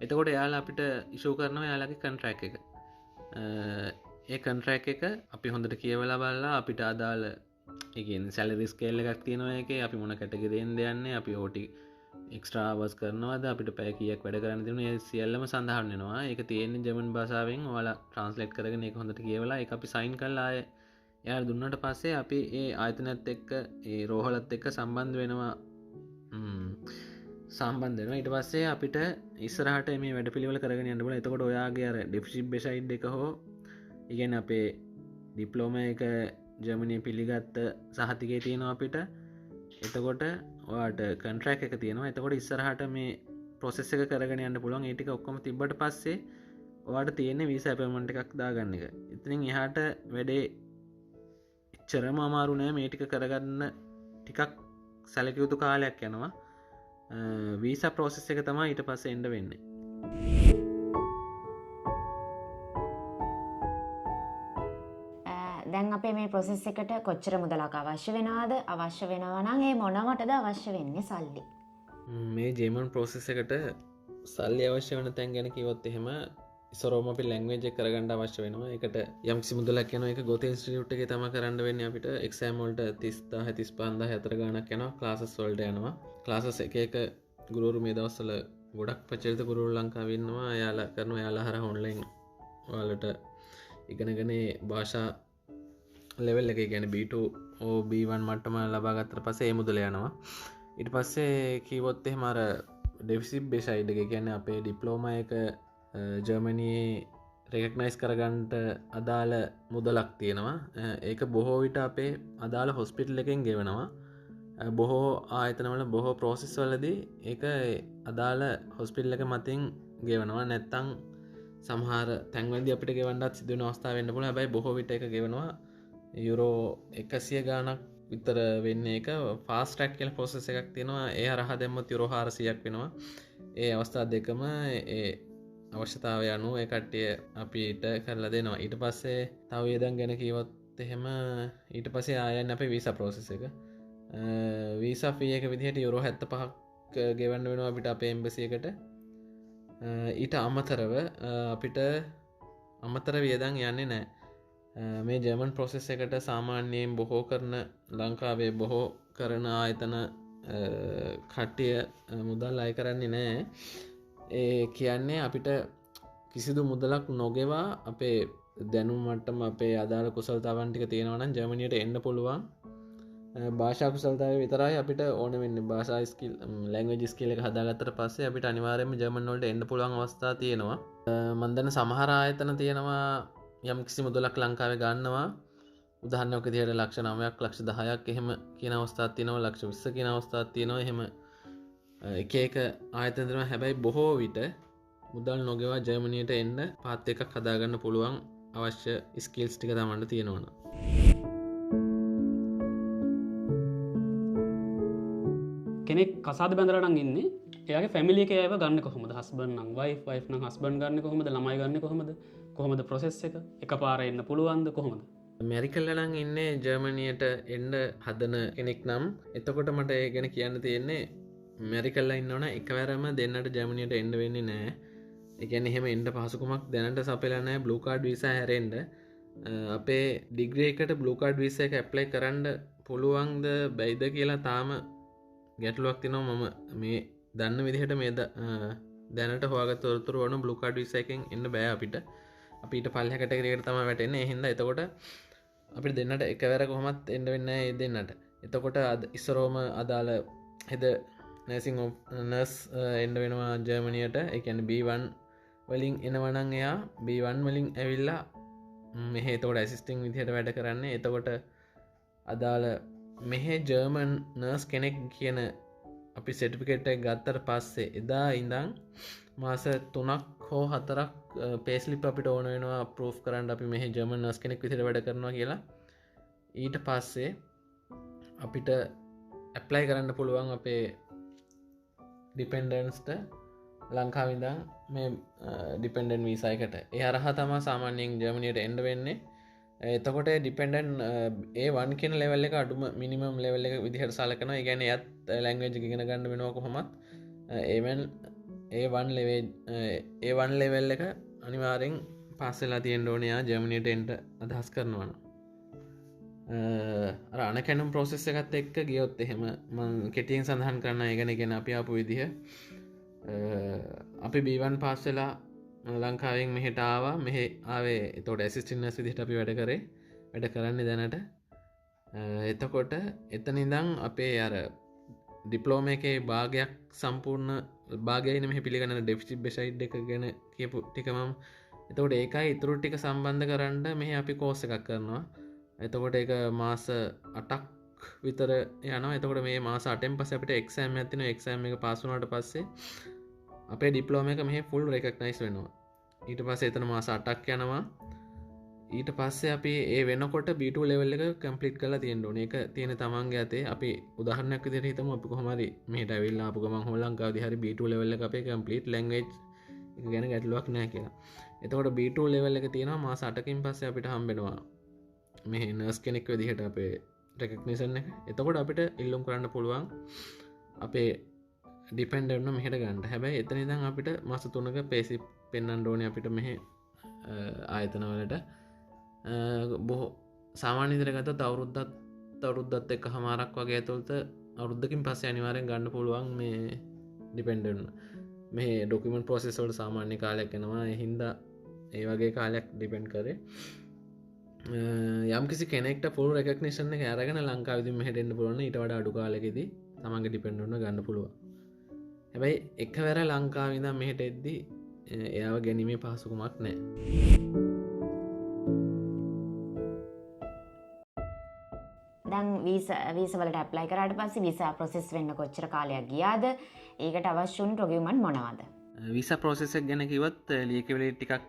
එතකොට එයාලා අපිට ඉෂූ කරනවා එයාලගේ කොන්ට්‍රැක්ට් එක. ඒ කොන්ට්‍රැක්ට් එක අපි හොඳට කියවලා බලලා අපිට අදාළ ඒ කියන්නේ සැලරි ස්කේල් එකක් තියෙනවා ඒකේ. අපි මොන කැටගරියෙන්ද යන්නේ, අපි OT extra hours කරනවද, අපිට පැය කීයක් වැඩ කරන්න තියෙනවද, ඒ සියල්ලම සඳහන් වෙනවා. ඒක තියෙන්නේ ජර්මන් භාෂාවෙන්. ඔයාලා ට්‍රාන්ස්ලේට් කරගෙන ඒක හොඳට කියවලා ඒක අපි සයින් කරලා ආයේ එයාලා දුන්නාට පස්සේ අපි ඒ ආයතනයත් එක්ක ඒ රෝහලත් එක්ක සම්බන්ධ වෙනවා. ඊට පස්සේ අපිට ඉස්සරහට මේ වැඩපිළිවෙල කරගෙන යන්න පුළුවන්. එතකොට ඔයාගේ අර ඩෙෆිසිට් බෙසයිඩ් එක හෝ ඒ කියන්නේ අපේ ඩිප්ලෝමා එක ජර්මනිය පිළිගත්ත සහතිකය තියෙනවා අපිට. එතකොට ඔයාට කොන්ට්‍රැක්ට් එක තියෙනවා. එතකොට ඉස්සරහට මේ ප්‍රොසෙස් එක කරගෙන යන්න පුළුවන්. ඒ ටික ඔක්කොම තිබ්බට පස්සේ ඔයාට තියෙන්නේ වීසා අපොයින්ට්මන්ට් එකක් දාගන්න එක. ඉතින් එහාට වැඩේ එච්චරම අමාරු නෑ. මේ ටික කරගන්න ටිකක් සැලකිය යුතු කාලයක් යනවා. වීසා ප්‍රොසෙස් එක තමයි ඊට පස්සේ එන්න වෙන්නේ. දැන් අපේ මේ ප්‍රොසෙස් එකට කොච්චර මුදලක් අවශ්‍ය වෙනවද? අවශ්‍ය වෙනවා නම් ඒ මොනවටද අවශ්‍ය වෙන්නේ සල්ලි? මේ ජර්මන් ප්‍රොසෙස් එකට සල්ලි අවශ්‍ය වෙන තැන් ගැන කිව්වොත් එහෙම ඉස්සරෝම අපි ලැන්ග්වේජ් එක කරගන්න අවශ්‍ය වෙනවා. ඒකට යම්කිසි මුදලක් යනවා. ඒක ගෝතේ ඉන්ස්ටිටියුට් එකේ තමයි කරන්න වෙන්නේ අපිට. එක්සෑම් වලට 30,000 35,000 අතර ගාණක් යනවා. ක්ලාසස් වලට යනවා. ක්ලාසස් එක එක ගුරුවරු මේ දවස්වල ගොඩක් ප්‍රචලිත ගුරුවරු ලංකාවේ ඉන්නවා. එයාලා කරනවා. එයාලා හරහා ඔන්ලයින් ඔයාලට ඉගෙනගෙන භාෂා ලෙවල් එක, ඒ කියන්නේ B2 ඕ B1 මට්ටම ලබා ගත්තට පස්සේ ඒ මුදල යනවා. ඊට පස්සේ කිව්වොත් එහෙම අර ඩෙෆිසිට් බෙසයිඩ් එක, ඒ කියන්නේ අපේ ඩිප්ලෝමා එක ජර්මනියේ රෙකග්නයිස් කරගන්නට අදාළ මුදලක් තියෙනවා. ඒක බොහෝ විට අපේ අදාළ හොස්පිටල් එකෙන් ගෙවනවා. බොහෝ ආයතනවල බොහෝ ප්‍රොසෙස් වලදී ඒක අදාළ හොස්පිටල් එක මතින් ගෙවනවා. නැත්තම් සමහර තැන්වලදී අපිට ගෙවන්නත් සිදු වෙන අවස්ථා වෙන්න පුළුවන්. හැබැයි බොහෝ විට ඒක ගෙවනවා. යුරෝ 100 ගාණක් විතර වෙන්නේ. ඒක ෆාස්ට් ට්‍රැක් කියලා ප්‍රොසෙස් එකක් තියෙනවා. ඒ හරහා දැම්මොත් යුරෝ 400ක් වෙනවා. ඒ අවස්ථා දෙකම ඒ අවශ්‍යතාවය අනුව ඒ කට්ටිය අපිට කරලා දෙනවා. ඊට පස්සේ තව වියදම් ගැන කිව්වොත් එහෙම ඊට පස්සේ ආයෙත් අපේ වීසා ප්‍රොසෙස් එක. වීසා ෆී එක විදිහට යුරෝ 75ක් ගෙවන්න වෙනවා අපිට අපේ එම්බසි එකට. ඊට අමතරව අපිට අමතර වියදම් යන්නේ නැහැ. මේ ජර්මන් ප්‍රොසෙස් එකට සාමාන්‍යයෙන් බොහෝ කරන ලංකාවේ බොහෝ කරන ආයතන කට්ටිය මුදල් අය කරන්නේ නැහැ. ඒ කියන්නේ අපිට කිසිදු මුදලක් නොගෙවා අපේ දැනුම් මට්ටම අපේ අදාළ කුසලතාවන් ටික තියෙනවා නම් ජර්මනියට එන්න පුළුවන්. භාෂා කුසලතාවය විතරයි අපිට ඕන වෙන්නේ. භාෂා ස්කිල්, ලැන්ග්වේජ් ස්කිල් එක හදාගත්තට පස්සේ අපිට අනිවාර්යයෙන්ම ජර්මන් වලට එන්න පුළුවන් අවස්ථා තියෙනවා. මම දන්න සමහර ආයතන තියෙනවා යම් කිසි මුදලක් ලංකාවේ ගන්නවා. උදාහරණයක් විදිහට ලක්ෂ 9ක් ලක්ෂ 10ක් එහෙම කියන අවස්ථාවක් තියෙනවා. ලක්ෂ 20 කියන අවස්ථාවක් තියෙනවා. එහෙම එක එක ආයතන තියෙනවා. හැබැයි බොහෝ විට මුදල් නොගෙවා ජර්මනියට එන්න පාත් එකක් හදාගන්න පුළුවන් අවශ්‍ය ස්කිල්ස් ටික තමන්ට තියෙනවනම්. කෙනෙක් කසාද බැඳලා නම් ඉන්නේ, එයාගේ ෆැමිලි එකේ අයව ගන්න කොහොමද? හස්බන්ඩ් නම් වයිෆ්, වයිෆ් නම් හස්බන්ඩ් ගන්න කොහොමද? ළමයි ගන්න කොහොමද? කොහොමද ප්‍රොසෙස් එක? එකපාර එන්න පුළුවන්ද කොහොමද? මැරිකල්ලා නම් ඉන්නේ ජර්මනියට එන්න හදන කෙනෙක් නම් එතකොට මට ඒ ගැන කියන්න තියෙන්නේ මැරිකල්ලා ඉන්නවනම් එකවරම දෙන්නට ජර්මනියට එන්න වෙන්නේ නෑ. ඒ කියන්නේ එහෙම එන්න පහසුකමක් දැනට සපයලා නෑ බ්ලූ කාඩ් වීසා හැරෙන්න. අපේ ඩිග්‍රී එකට බ්ලූ කාඩ් වීසා එක ඇප්ලයි කරන්න පුළුවන්ද බැයිද කියලා තාම ගැටලුවක් තියෙනවා. මම මේ දන්න විදිහට මේ දැනට හොයාගත්ත තොරතුරු වුණ බ්ලූ කාඩ් වීසා එකෙන් එන්න බෑ අපිට. අපි ඊට පල්ලෙහා කැටගරි එකට තමයි වැටෙන්නේ. ඒ හින්දා එතකොට අපිට දෙන්නට එකවර කොහොමත් එන්න වෙන්නේ නෑ ඒ දෙන්නට. එතකොට අද ඉස්සරෝම අදාළ හෙද නර්සිං නර්ස් එන්න වෙනවා ජර්මනියට. ඒ කියන්නේ B1 වලින් එනවා නම් එයා B1 වලින් ඇවිල්ලා මෙහෙ එතකොට ඇසිස්ටිං විදිහට වැඩ කරන්නේ. එතකොට අදාළ මෙහෙ ජර්මන් නර්ස් කෙනෙක් කියන අපි සර්ටිෆිකේට් එක ගත්තට පස්සේ එදා ඉඳන් මාස 3ක් හෝ 4ක් පේස්ලිප් අපිට ඕන වෙනවා ප්‍රූෆ් කරන්න අපි මෙහෙ ජර්මන් නර්ස් කෙනෙක් විදිහට වැඩ කරනවා කියලා. ඊට පස්සේ අපිට ඇප්ලයි කරන්න පුළුවන් අපේ ඩිපෙන්ඩන්ස්ට ලංකාවේ ඉඳන් මේ ඩිපෙන්ඩන්ට් වීසා එකට. ඒ හරහා තමයි සාමාන්‍යයෙන් ජර්මනියට එන්න වෙන්නේ. එතකොට ඩිපෙන්ඩන්ට් A1 කියන ලෙවල් එක අඩුම මිනිමම් ලෙවල් එක විදිහට සලකනවා. ඒ කියන්නේ එයත් ලැන්ග්වේජ් එක ඉගෙන ගන්න වෙනවා කොහොමත්. A1 A1 level එක අනිවාර්යෙන් පාස් වෙලා තියෙන්න ඕනේ යා ජර්මනියට එන්න අදහස් කරනවා නම්. අර අනකැනුම් ප්‍රොසෙස් එකත් එක්ක ගියොත් එහෙම මං කෙටියෙන් සඳහන් කරන්න ඒ ගැන කියන්නේ අපි ආපු විදිහ. අපි B1 pass වෙලා ලංකාවෙන් මෙහෙට ආවා. මෙහෙ ආවේ එතකොට ඇසිස්ටන්ට් නර්ස් විදිහට අපි වැඩ කරේ. වැඩ කරන්නේ දැනට. එතකොට එතන ඉඳන් අපේ අර ඩිප්ලෝමා එකේ භාගයක් සම්පූර්ණ භාගයයි නෙමෙයි පිළිගන්නන ඩෙෆිසිට් බෙසයිඩ් එක ගැන කියපු ටික මම. එතකොට ඒකයි ඉතුරු ටික සම්බන්ධ කරන්න මෙහෙ අපි කෝස් එකක් කරනවා. එතකොට ඒක මාස 8ක් විතර යනවා. එතකොට මේ මාස 8න් පස්සේ අපිට එක්සෑම් එකක් තියෙනවා. එක්සෑම් එක පාස් වුණාට පස්සේ අපේ ඩිප්ලෝමා එක මෙහෙ ෆුල් රෙකග්නයිස් වෙනවා. ඊට පස්සේ එතන මාස 8ක් යනවා. ඊට පස්සේ අපි ඒ වෙනකොට B2 level එක කම්ප්ලීට් කරලා තියෙන්න ඕනේ. ඒක තියෙන තමන්ගේ අතේ. අපි උදාහරණයක් විදිහට හිතමු අපි කොහොම හරි මෙහෙට ඇවිල්ලා ආපු ගමන් හෝ ලංකාවේදී හරි B2 level එක අපේ කම්ප්ලීට් ලැන්ග්වේජ් එක ගැන ගැටලුවක් නෑ කියලා. එතකොට B2 level එක තියෙනවා මාස 8කින් පස්සේ අපිට හම්බෙනවා මෙහෙ නර්ස් කෙනෙක් විදිහට අපේ රෙකග්නිෂන් එක. එතකොට අපිට ඉල්ලුම් කරන්න පුළුවන් අපේ ඩිපෙන්ඩන්ට් මෙහෙට ගන්න. හැබැයි එතන ඉඳන් අපිට මාස 3ක පේසි පෙන්වන්න ඕනේ අපිට මෙහෙ ආයතන වලට. බොහෝ සාමාන්‍ය විදිහට ගත්තොත් අවුරුද්දත් එක්කමාරක් වගේ ඇතුළත අවුරුද්දකින් පස්සේ අනිවාර්යෙන් ගන්න පුළුවන් මේ ඩිපෙන්ඩන්ට්. මේ ඩොකියුමන්ට් ප්‍රොසෙස් වලට සාමාන්‍ය කාලයක් යනවා. ඒ හින්දා ඒ වගේ කාලයක් ඩිපෙන්ඩ් කරේ. යම්කිසි කෙනෙක්ට ෆුල් රෙකග්නිෂන් එක අරගෙන ලංකාවේදී මෙහෙට එන්න පුළුවන් නම් ඊට වඩා අඩු කාලෙකදී තමන්ගේ ඩිපෙන්ඩන්ට් ගන්න පුළුවන්. හැබැයි එකවර ලංකාවේ ඉඳන් මෙහෙට එද්දි එයාව ගැනීමේ පහසුකමක් නැහැ. දැන් වීසා වලට ඇප්ලයි කරාට පස්සේ වීසා ප්‍රොසෙස් වෙන්න කොච්චර කාලයක් ගියාද? ඒකට අවශ්‍ය වුණු ඩොකියුමන්ට් මොනවද? වීසා ප්‍රොසෙස් එක ගැන කිව්වොත් ලියකියවිලි ටිකක්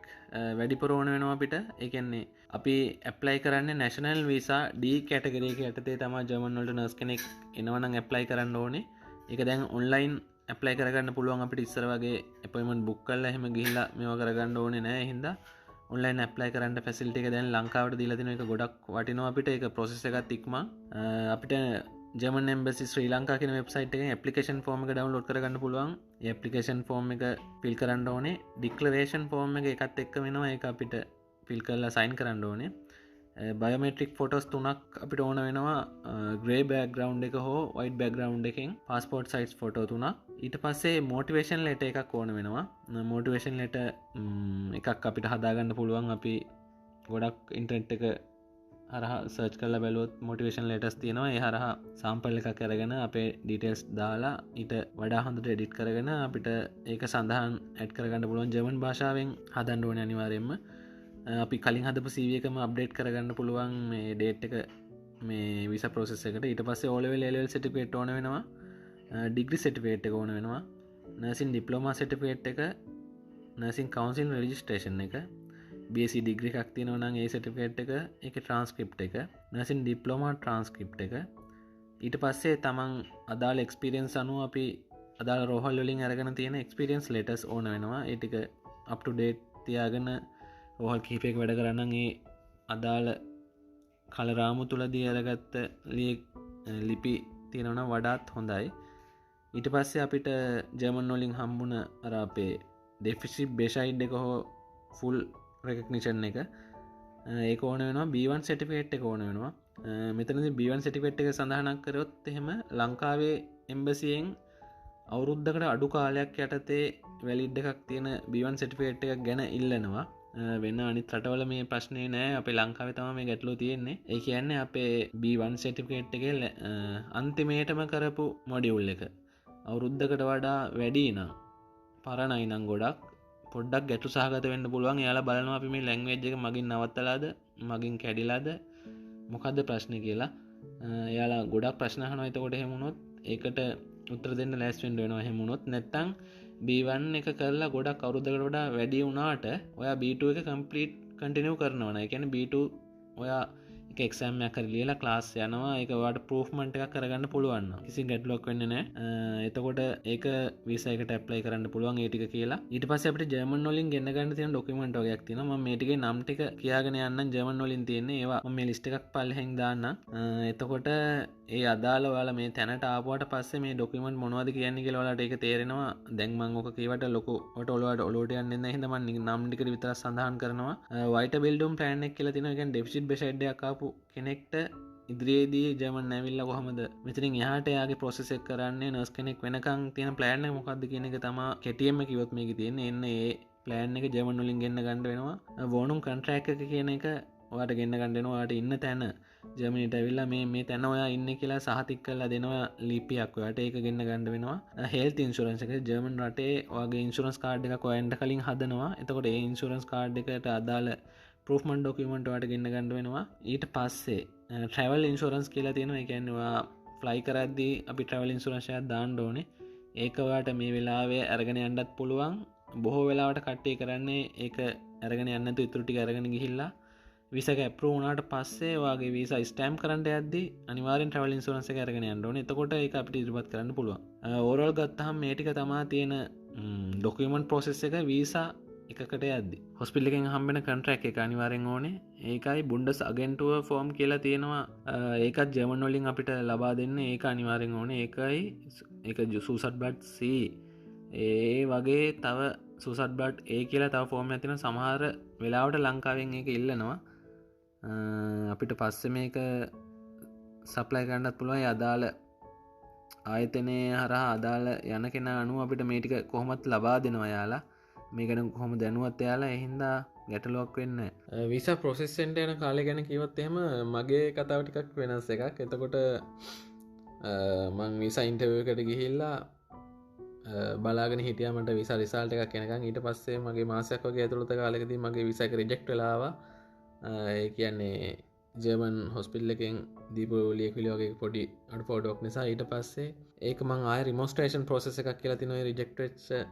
වැඩිපුර ඕන වෙනවා අපිට. ඒ කියන්නේ අපි ඇප්ලයි කරන්නේ නැෂනල් වීසා D category එක යටතේ තමයි ජර්මන් වලට නර්ස් කෙනෙක් එනවා නම් ඇප්ලයි කරන්න ඕනේ. ඒක දැන් ඔන්ලයින් ඇප්ලයි කරගන්න පුළුවන් අපිට. ඉස්සර වගේ ඇපොයින්ට්මන්ට් බුක් කරලා එහෙම ගිහිල්ලා මේවා කරගන්න ඕනේ නෑ. ඒ හින්දා ඔන්ලයින් ඇප්ලයි කරන්න ෆැසිලිටි එක දැන් ලංකාවට දීලා තිනවා. ඒක ගොඩක් වටිනවා අපිට. ඒක ප්‍රොසෙස් එකත් ඉක්මන්. අපිට ජර්මන් එම්බසි ශ්‍රී ලංකා කියන වෙබ්සයිට් එකෙන් ඇප්ලිකේෂන් ෆෝම් එක ඩවුන්ලෝඩ් කරගන්න පුළුවන්. ඒ ඇප්ලිකේෂන් ෆෝම් එක ෆිල් කරන්න ඕනේ. ඩික්ලරේෂන් ෆෝම් එක එකත් එක්ක වෙනවා. ඒක අපිට ෆිල් කරලා සයින් කරන්න ඕනේ. බයෝමෙට්‍රික් ෆොටෝස් 3ක් අපිට ඕන වෙනවා. ග්‍රේ බෑක්ග්‍රවුන්ඩ් එක හෝ වයිට් බෑක්ග්‍රවුන්ඩ් එකෙන් පාස්පෝට් සයිස් ෆොටෝ 3ක්. ඊට පස්සේ මොටිවේෂන් ලෙටර් එකක් ඕන වෙනවා. මොටිවේෂන් ලෙටර් එකක් අපිට හදාගන්න පුළුවන්. අපි ගොඩක් ඉන්ටර්නෙට් එක හරහා සර්ච් කරලා බැලුවොත් මොටිවේෂන් ලෙටර්ස් තියෙනවා. ඒ හරහා සාම්පල් එකක් අරගෙන අපේ ඩීටේල්ස් දාලා ඊට වඩා හොඳට එඩිට් කරගෙන අපිට ඒක සඳහන් ඇඩ් කරගන්න පුළුවන්. ජර්මන් භාෂාවෙන් හදන්න ඕනේ අනිවාර්යයෙන්ම. අපි කලින් හදපු CV එකම අප්ඩේට් කරගන්න පුළුවන් මේ ඩේට් එක මේ වීසා ප්‍රොසෙස් එකට. ඊට පස්සේ O level A level certificate ඕන වෙනවා. ඩිග්‍රී සර්ටිෆිකේට් එක ඕන වෙනවා. නර්සින් ඩිප්ලෝමා සර්ටිෆිකේට් එක, නර්සින් කවුන්සිල් රෙජිස්ට්‍රේෂන් එක, BSc degree එකක් තියෙනවා නම් ඒ සර්ටිෆිකේට් එක, ඒකේ ට්‍රාන්ස්ක්‍රිප්ට් එක, නර්සින් ඩිප්ලෝමා ට්‍රාන්ස්ක්‍රිප්ට් එක. ඊට පස්සේ තමන් අදාළ එක්ස්පීරියන්ස් අනුව අපි අදාළ රෝහල් වලින් අරගෙන තියෙන එක්ස්පීරියන්ස් ලෙටර්ස් ඕන වෙනවා. ඒ ටික අප් ටු ඩේට් තියාගෙන රෝහල් කිහිපයක වැඩ කරා නම් ඒ අදාළ කලරාමු තුලදී අරගත්ත ලිපි තියෙනවා නම් වඩාත් හොඳයි. ඊට පස්සේ අපිට ජර්මන් වලින් හම්බුණ අර අපේ ඩෙෆිසිට් බෙෂයිඩ් එක හෝ ෆුල් රෙකග්නිෂන් එක ඒක ඕන වෙනවා. B1 certificate එක ඕන වෙනවා. මෙතනදී B1 certificate එක සඳහනක් කරොත් එහෙම ලංකාවේ එම්බසියෙන් අවුරුද්දකට අඩු කාලයක් යටතේ වැලිඩ් එකක් තියෙන B1 certificate එකක් ගැන ඉල්ලනවා. වෙන අනිත් රටවල මේ ප්‍රශ්නේ නෑ. අපේ ලංකාවේ තමයි මේ ගැටලුව තියෙන්නේ. ඒ කියන්නේ අපේ B1 certificate එකේ අන්තිමේටම කරපු මොඩියුල් එක අවුරුද්දකට වඩා වැඩි නම් පරණයි නම් ගොඩක් පොඩ්ඩක් ගැටලු සහගත වෙන්න පුළුවන්. එයාලා බලනවා අපි මේ ලැන්ග්වේජ් එක මගින් නවත්තලාද, මගින් කැඩිලාද, මොකද්ද ප්‍රශ්නේ කියලා. එයාලා ගොඩක් ප්‍රශ්න අහනවා. එතකොට එහෙම වුණොත් ඒකට උත්තර දෙන්න ලෑස්ති වෙන්න වෙනවා. එහෙම වුණොත් නැත්තම් B1 එක කරලා ගොඩක් අවුරුද්දකට වඩා වැඩි වුණාට ඔයා B2 එක කම්ප්ලීට් කන්ටිනියු කරනවා නේද? ඒ කියන්නේ B2 ඔයා එක එක්සෑම් එකක් හරි ලියලා ක්ලාස් යනවා. ඒක ඔයාට ප්‍රූෆ්මන්ට් එකක් කරගන්න පුළුවන් නම් කිසි ගැටලුවක් වෙන්නේ නැහැ. එතකොට ඒක වීසා එකට ඇප්ලයි කරන්න පුළුවන් ඒ ටික කියලා. ඊට පස්සේ අපිට ජර්මන් වලින් ගෙන්න ගන්න තියෙන ඩොකියුමන්ට් වගේක් තියෙනවා. මම මේ ටිකේ නම් ටික කියාගෙන යන්නම්. ජර්මන් වලින් තියෙන්නේ ඒවා මම මේ ලිස්ට් එකක් පල්ලෙහෙන් දාන්නම්. එතකොට ඒ අදාළ ඔයාලා මේ තැනට ආපුවාට පස්සේ මේ ඩොකියුමන්ට් මොනවද කියන්නේ කියලා ඔයාලට ඒක තේරෙනවා. දැන් මම ඔක කියවට ලොකුවට ඔලුවට යන්නේ නැහැ. හින්දා මම නම් ටික විතරක් සඳහන් කරනවා. වයිට් බිල්ඩින් ප්ලෑන් එක කියලා තියෙනවා. ඒ කියන්නේ ඩෙෆිසිට් බෙෂයිඩ් එකක් ආපු කෙනෙක්ට ඉදිරියේදී ජර්මන් ඇවිල්ලා කොහොමද මෙතනින් එහාට එයාගේ ප්‍රොසෙස් එක කරන්නේ, නර්ස් කෙනෙක් වෙනකන් තියෙන ප්ලෑන් එක මොකද්ද කියන එක තමයි කෙටියෙන්ම කිව්වොත් මේකේ තියෙන්නේ. එන්න ඒ ප්ලෑන් එක ජර්මන් වලින් ගෙන්න ගන්න වෙනවා. වෝනුම් කොන්ට්‍රැක්ට් එක කියන එක ඔයාට ගෙන්න ගන්න වෙනවා. ඔයාට ඉන්න තැන ජර්මනිට ඇවිල්ලා මේ තැන ඔයා ඉන්නේ කියලා සහතික කරලා දෙනවා ලිපියක් ඔයාට. ඒක ගෙන්න ගන්න වෙනවා. හෙල්ත් ඉන්ෂුරන්ස් එක ජර්මන් රටේ ඔයාගේ ඉන්ෂුරන්ස් කාඩ් එකක් ඔයා එන්න කලින් හදනවා. එතකොට ඒ ඉන්ෂුරන්ස් කාඩ් එකට අදාළ ප්‍රූෆ්මන්ට් ඩොකියුමන්ට් ඔයාට ගෙන්න ගන්න වෙනවා. ඊට පස්සේ ට්‍රැවල් ඉන්ෂුරන්ස් කියලා තියෙනවා. ඒ කියන්නේ ඔයා ෆ්ලයි කරද්දී අපි ට්‍රැවල් ඉන්ෂුරන්ස් එකක් දාන්න ඕනේ. ඒක ඔයාට මේ වෙලාවේ අරගෙන යන්නත් පුළුවන්. බොහෝ වෙලාවට කට්ටිය කරන්නේ ඒක අරගෙන යන්න නැතුව ඉතුරු ටික අරගෙන ගිහිල්ලා වීසා එක ඇප්‍රූව් වුණාට පස්සේ ඔයාගේ වීසා ස්ටෑම්ප් කරන්න යද්දී අනිවාර්යෙන් ට්‍රැවල් ඉන්ෂුරන්ස් එක අරගෙන යන්න ඕනේ. එතකොට ඒක අපිට ඉදිරිපත් කරන්න පුළුවන්. ඕවරෝල් ගත්තාම මේ ටික තමයි තියෙන ඩොකියුමන්ට් ප්‍රොසෙස් එක වීසා එකකට යද්දි. හොස්පිටල් එකෙන් හම්බෙන කොන්ට්‍රැක්ට් එක අනිවාර්යෙන් ඕනේ. ඒකයි බුන්ඩස් අගෙන්ටුව ෆෝම් කියලා තියෙනවා. ඒකත් ජර්මන් වලින් අපිට ලබා දෙන්න. ඒක අනිවාර්යෙන් ඕනේ. ඒකයි ඒක සූසට් බ්ලඩ් C ඒ වගේ තව සූසට් බ්ලඩ් A කියලා තව ෆෝම් එකක් තියෙනවා. සමහර වෙලාවට ලංකාවෙන් ඒක ඉල්ලනවා. අපිට පස්සේ මේක සප්ලයි කරන්නත් පුළුවන්. ඒ අදාළ ආයතනය හරහා අදාළ යන කෙනා අනුව අපිට මේ ටික කොහොමත් ලබා දෙනවා යාලා. මේ ගැන කොහොම දැනුවත් එයාලා. ඒ හින්දා ගැටලුවක් වෙන්නේ නැහැ. වීසා ප්‍රොසෙස් වෙන්න යන කාලය ගැන කිව්වොත් එහෙම මගේ කතාව ටිකක් වෙනස් එකක්. එතකොට මං වීසා ඉන්ටර්විව් එකට ගිහිල්ලා බලාගෙන හිටියා මට වීසා රිසල්ට් එකක් එනකන්. ඊට පස්සේ මගේ මාසයක් වගේ ඇතුළත කාලෙකදී මගේ වීසා එක රිජෙක්ට් වෙලා ආවා. ඒ කියන්නේ ජර්මන් හොස්පිටල් එකෙන් දීපු ලියකිලි වගේ පොඩි අඩුපාඩුවක් නිසා. ඊට පස්සේ ඒක මං ආයෙ රිමොන්ස්ට්‍රේෂන් ප්‍රොසෙස් එකක් කියලා තිනවා. ඒ රිජෙක්ට් වෙච්ච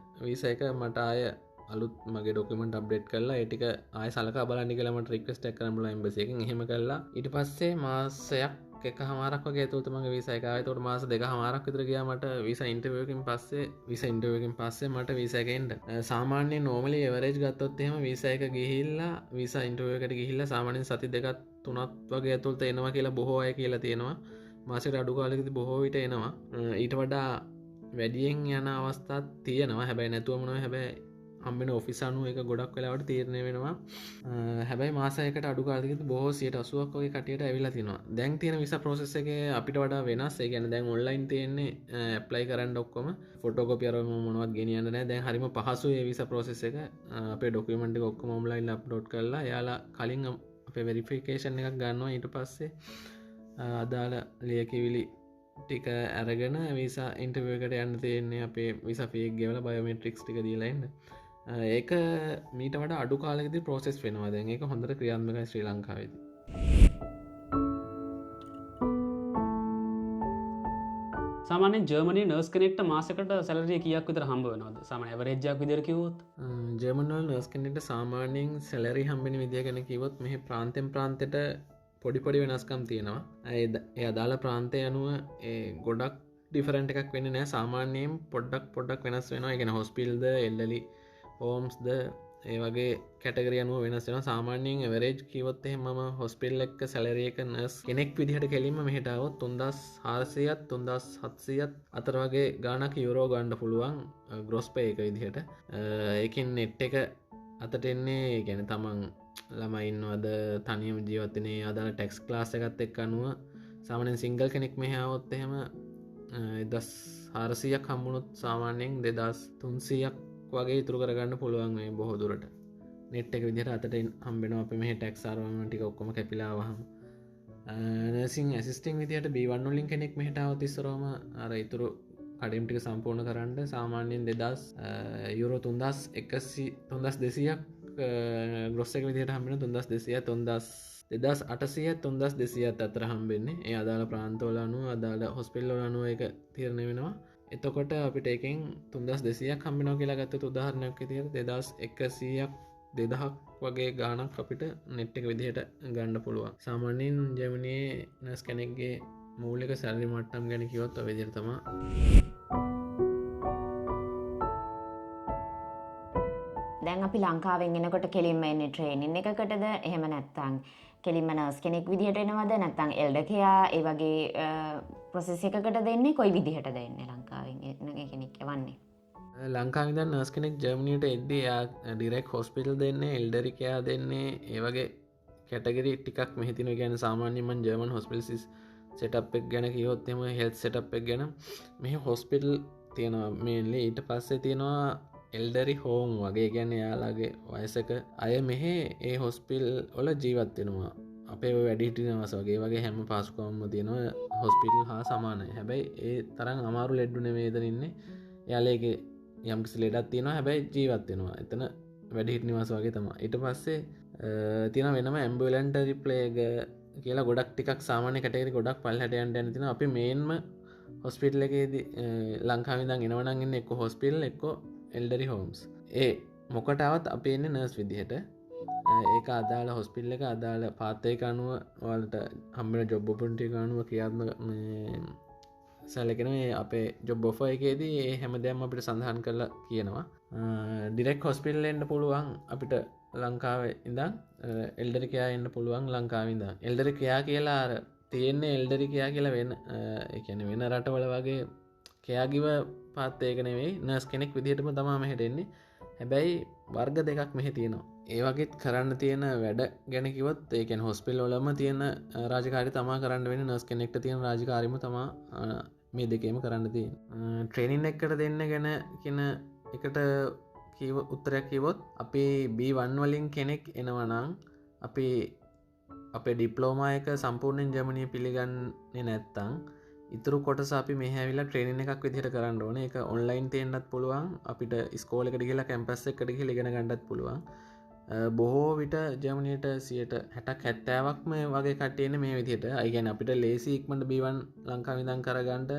වීසා එක මට ආයෙ අලුත් මගේ ඩොකියුමන්ට් අප්ඩේට් කරලා ඒ ටික ආයෙ සලකා බලන්න කියලා මට රික්වෙස්ට් එකක් කරන්න බලලා එම්බසි එකෙන්. එහෙම කළා. ඊට පස්සේ මාසයක් එකහමාරක් වගේ ඇතුළත මගේ වීසා එක ආවා. එතකොට මාස දෙකහමාරක් විතර ගියා මට වීසා ඉන්ටර්විව් එකකින් පස්සේ මට වීසා එක එන්න. සාමාන්‍යයෙන් නෝමලි ඇවරේජ් ගත්තොත් එහෙම වීසා එක ගිහිල්ලා වීසා ඉන්ටර්විව් එකට ගිහිල්ලා සාමාන්‍යයෙන් සති දෙකක් තුනක් වගේ ඇතුළත එනවා කියලා බොහෝ අය කියලා තියෙනවා. මාසෙකට අඩු කාලෙකදී බොහෝ විට එනවා. ඊට වඩා වැඩියෙන් යන අවස්ථාත් තියෙනවා. හැබැයි නැතුවම නෙවෙයි. හැබැයි හම්බෙන ඔෆිස් අනුව ඒක ගොඩක් වෙලාවට තීරණය වෙනවා. හැබැයි මාසයකට අඩු කාලෙකදී බොහෝ 80%ක් වගේ කටියට ඇවිල්ලා තිනවා. දැන් තියෙන වීසා ප්‍රොසෙස් එකේ අපිට වඩා වෙනස්. ඒ කියන්නේ දැන් ඔන්ලයින් තියෙන්නේ ඇප්ලයි කරන්න ඔක්කොම ෆොටෝකොපි අරගෙන මොනවත් ගෙනියන්න නැහැ. දැන් හරිම පහසුයි ඒ වීසා ප්‍රොසෙස් එක. අපේ ඩොකියුමන්ට් එක ඔක්කොම ඔන්ලයින් අප්ලෝඩ් කරලා එයාලා කලින් අපේ වෙරිෆිකේෂන් එකක් ගන්නවා. ඊට පස්සේ අදාළ ලියකියවිලි ටික අරගෙන වීසා ඉන්ටර්විව් එකට යන්න තියෙන්නේ. අපේ වීසා ෆී එක ගෙවලා බයෝමෙට්‍රික්ස් ටික දීලා එන්න. ඒක මීට වඩා අඩු කාලෙකදී ප්‍රොසෙස් වෙනවා. දැන් ඒක හොඳට ක්‍රියාත්මකයි ශ්‍රී ලංකාවේදී. සාමාන්‍යයෙන් ජර්මනි නර්ස් කෙනෙක්ට මාසෙකට සැලරිය කීයක් විතර හම්බ වෙනවද? සාමාන්‍ය ඇවරේජ් එකක් විදියට කිව්වොත්. ජර්මන් වල නර්ස් කෙනෙක්ට සාමාන්‍යයෙන් සැලරි හම්බෙන විදිය ගැන කිව්වොත් මෙහි ප්‍රාන්තෙන් ප්‍රාන්තෙට පොඩි පොඩි වෙනස්කම් තියෙනවා. ඒ අදාළ ප්‍රාන්තය අනුව ඒ ගොඩක් ඩිෆරන්ට් එකක් වෙන්නේ නැහැ. සාමාන්‍යයෙන් පොඩ්ඩක් පොඩ්ඩක් වෙනස් වෙනවා. ඒ කියන්නේ හොස්පිටල්ද, එල්ඩලි හෝම්ස්ද ඒ වගේ කැටගරි අනුව වෙනස් වෙනවා. සාමාන්‍යයෙන් ඇවරේජ් කිව්වොත් එහෙම මම හොස්පිටල් එක සැලරි එක නර්ස් කෙනෙක් විදිහට කෙලින්ම මෙහෙට ආවොත් 3400ත් 3700ත් අතර වගේ ගාණක් යුරෝ ගන්න පුළුවන් ග්‍රොස් පේ එක විදිහට. ඒකෙන් නෙට් එක අතට එන්නේ ඒ කියන්නේ තමන් ළමයි ඉන්නවද, තනියම ජීවත් වෙන ඒ අදාළ ටැක්ස් ක්ලාස් එකත් එක්ක අනුව සාමාන්‍යයෙන් සිංගල් කෙනෙක් මෙහෙ ආවොත් එහෙම 1400ක් හම්බුනොත් සාමාන්‍යයෙන් 2300ක් වගේ ඉතුරු කරගන්න පුළුවන් මේ බොහෝ දුරට. නෙට් එක විදිහට අතට හම්බෙනවා අපි මෙහෙ ටැක්ස් අරවම ටික ඔක්කොම කැපිලා ආවහම. නර්සිං ඇසිස්ටිං විදිහට B1 වලින් කෙනෙක් මෙහෙට ආවොත් ඉස්සරවම අර ඉතුරු කඩිම් ටික සම්පූර්ණ කරන්න සාමාන්‍යයෙන් 2000 යුරෝ 3100 3200ක් ග්‍රොස් එක විදිහට හම්බ වෙනවා. 3200 2800 3200ත් අතර හම්බෙන්නේ. ඒ අදාළ ප්‍රාන්තවල අනුව අදාළ හොස්පිටල් වල අනුව ඒක තීරණය වෙනවා. එතකොට අපිට ඒකෙන් 3200ක් හම්බ වෙනවා කියලා ගත්තොත් උදාහරණයක් විදිහට 2100ක් 2000ක් වගේ ගාණක් අපිට නෙට් එක විදිහට ගන්න පුළුවන්. සාමාන්‍යයෙන් ජර්මනියේ නර්ස් කෙනෙක්ගේ මූලික සැලරි මට්ටම් ගැන කිව්වොත් ඔය විදිහට තමයි. දැන් අපි ලංකාවෙන් එනකොට කෙලින්ම එන්නේ ට්‍රේනින් එකකටද? එහෙම නැත්නම් කෙලින්ම නර්ස් කෙනෙක් විදිහට එනවද? නැත්නම් එල්ඩර් කෙයා ඒ වගේ ප්‍රොසෙස් එකකටද එන්නේ? කොයි විදිහටද එන්නේ ලංකාවෙන් එන කෙනෙක් එවන්නේ? ලංකාවේ ඉඳන් නර්ස් කෙනෙක් ජර්මනියට එද්දී එයා ඩිරෙක්ට් හොස්පිටල් දෙන්නේ, එල්ඩරි කෙයා දෙන්නේ, ඒ වගේ කැටගරි ටිකක් මෙහි තියෙනවා. ඒ කියන්නේ සාමාන්‍යයෙන් මං ජර්මන් හොස්පිටල් සෙටප් එක ගැන කිව්වොත් එහෙම හෙල්ත් සෙටප් එක ගැන මෙහි හොස්පිටල් තියෙනවා මේන්ලි. ඊට පස්සේ තියෙනවා එල්ඩරි හෝම් වගේ. කියන්නේ එයාලගේ වයසක අය මෙහි ඒ හොස්පිටල් වල ජීවත් වෙනවා. අපේ ඔය වැඩිහිටි නිවාස වගේ වගේ හැම පහසුකම්ම තියෙනවා හොස්පිටල් හා සමානයි. හැබැයි ඒ තරම් අමාරු ලෙඩ්ඩු නෙමෙයි එතන ඉන්නේ. එයාලා ඒකේ යම්කිසි ලෙඩක් තියෙනවා, හැබැයි ජීවත් වෙනවා. එතන වැඩිහිටි නිවාස වගේ තමයි. ඊට පස්සේ තියෙනවා වෙනම ඇම්බියුලන්ටරි ප්ලේග් කියලා ගොඩක් ටිකක් සාමාන්‍ය කැටගරි ගොඩක් පල්ලෙහාට යන්න යන තියෙනවා. අපි මේන්ම හොස්පිටල් එකේදී ලංකාවේ ඉඳන් එනවා නම් ඉන්නේ එක්ක හොස්පිටල් එක්ක එල්ඩරි හෝම්ස්. ඒ මොකටවත් අපි එන්නේ නර්ස් විදිහට. ඒක අදාළ හොස්පිටල් එක අදාළ පාත් එක අනුව ඔයාලට හම්බ වෙන ජොබ් ඔපචුනිටි එක අනුව ක්‍රියාත්මක මේ සැලකෙන මේ අපේ ජොබ් ඔෆර් එකේදී ඒ හැම දෙයක්ම අපිට සඳහන් කරලා කියනවා. ඩිරෙක්ට් හොස්පිටල් එන්න පුළුවන් අපිට ලංකාවේ ඉඳන්, එල්ඩරි කෙයා එන්න පුළුවන් ලංකාවේ ඉඳන්. එල්ඩරි කෙයා කියලා අර තියෙන්නේ එල්ඩරි කෙයා කියලා වෙන ඒ කියන්නේ වෙන රටවල වගේ කෙයා ගිව පාත් එක නෙවෙයි, නර්ස් කෙනෙක් විදිහටම තමයි මෙහෙට එන්නේ. හැබැයි වර්ග දෙකක් මෙහෙ තියෙනවා. ඒ වගේත් කරන්න තියෙන වැඩ ගැන කිව්වොත් ඒ කියන්නේ හොස්පිටල් වලම තියෙන රාජකාරි තමා කරන්න වෙන්නේ. නර්ස් කෙනෙක්ට තියෙන රාජකාරිම තමා මේ දෙකේම කරන්න තියෙන්නේ. ට්‍රේනින් එකකට දෙන්න ගැන කියන එකට උත්තරයක් කිව්වොත් අපි B1 වලින් කෙනෙක් එනවා නම් අපි අපේ ඩිප්ලෝමා එක සම්පූර්ණයෙන් ජර්මනිය පිළිගන්නේ නැත්තම් ඉතුරු කොටස අපි මෙහෙ ඇවිල්ලා ට්‍රේනින් එකක් විදිහට කරන්න ඕනේ. ඒක ඔන්ලයින් තියෙන්නත් පුළුවන්, අපිට ඉස්කෝලේකට ගිහලා කැම්පස් එකකට ගිහලා ඉගෙන ගන්නත් පුළුවන්. බොහෝ විට ජර්මනියට 60ක් 70ක්ම වගේ කට්ටිය එන්නේ මේ විදිහට. ඒ කියන්නේ අපිට ලේසි ඉක්මනට B1 ලංකාවේ ඉඳන් කරගන්න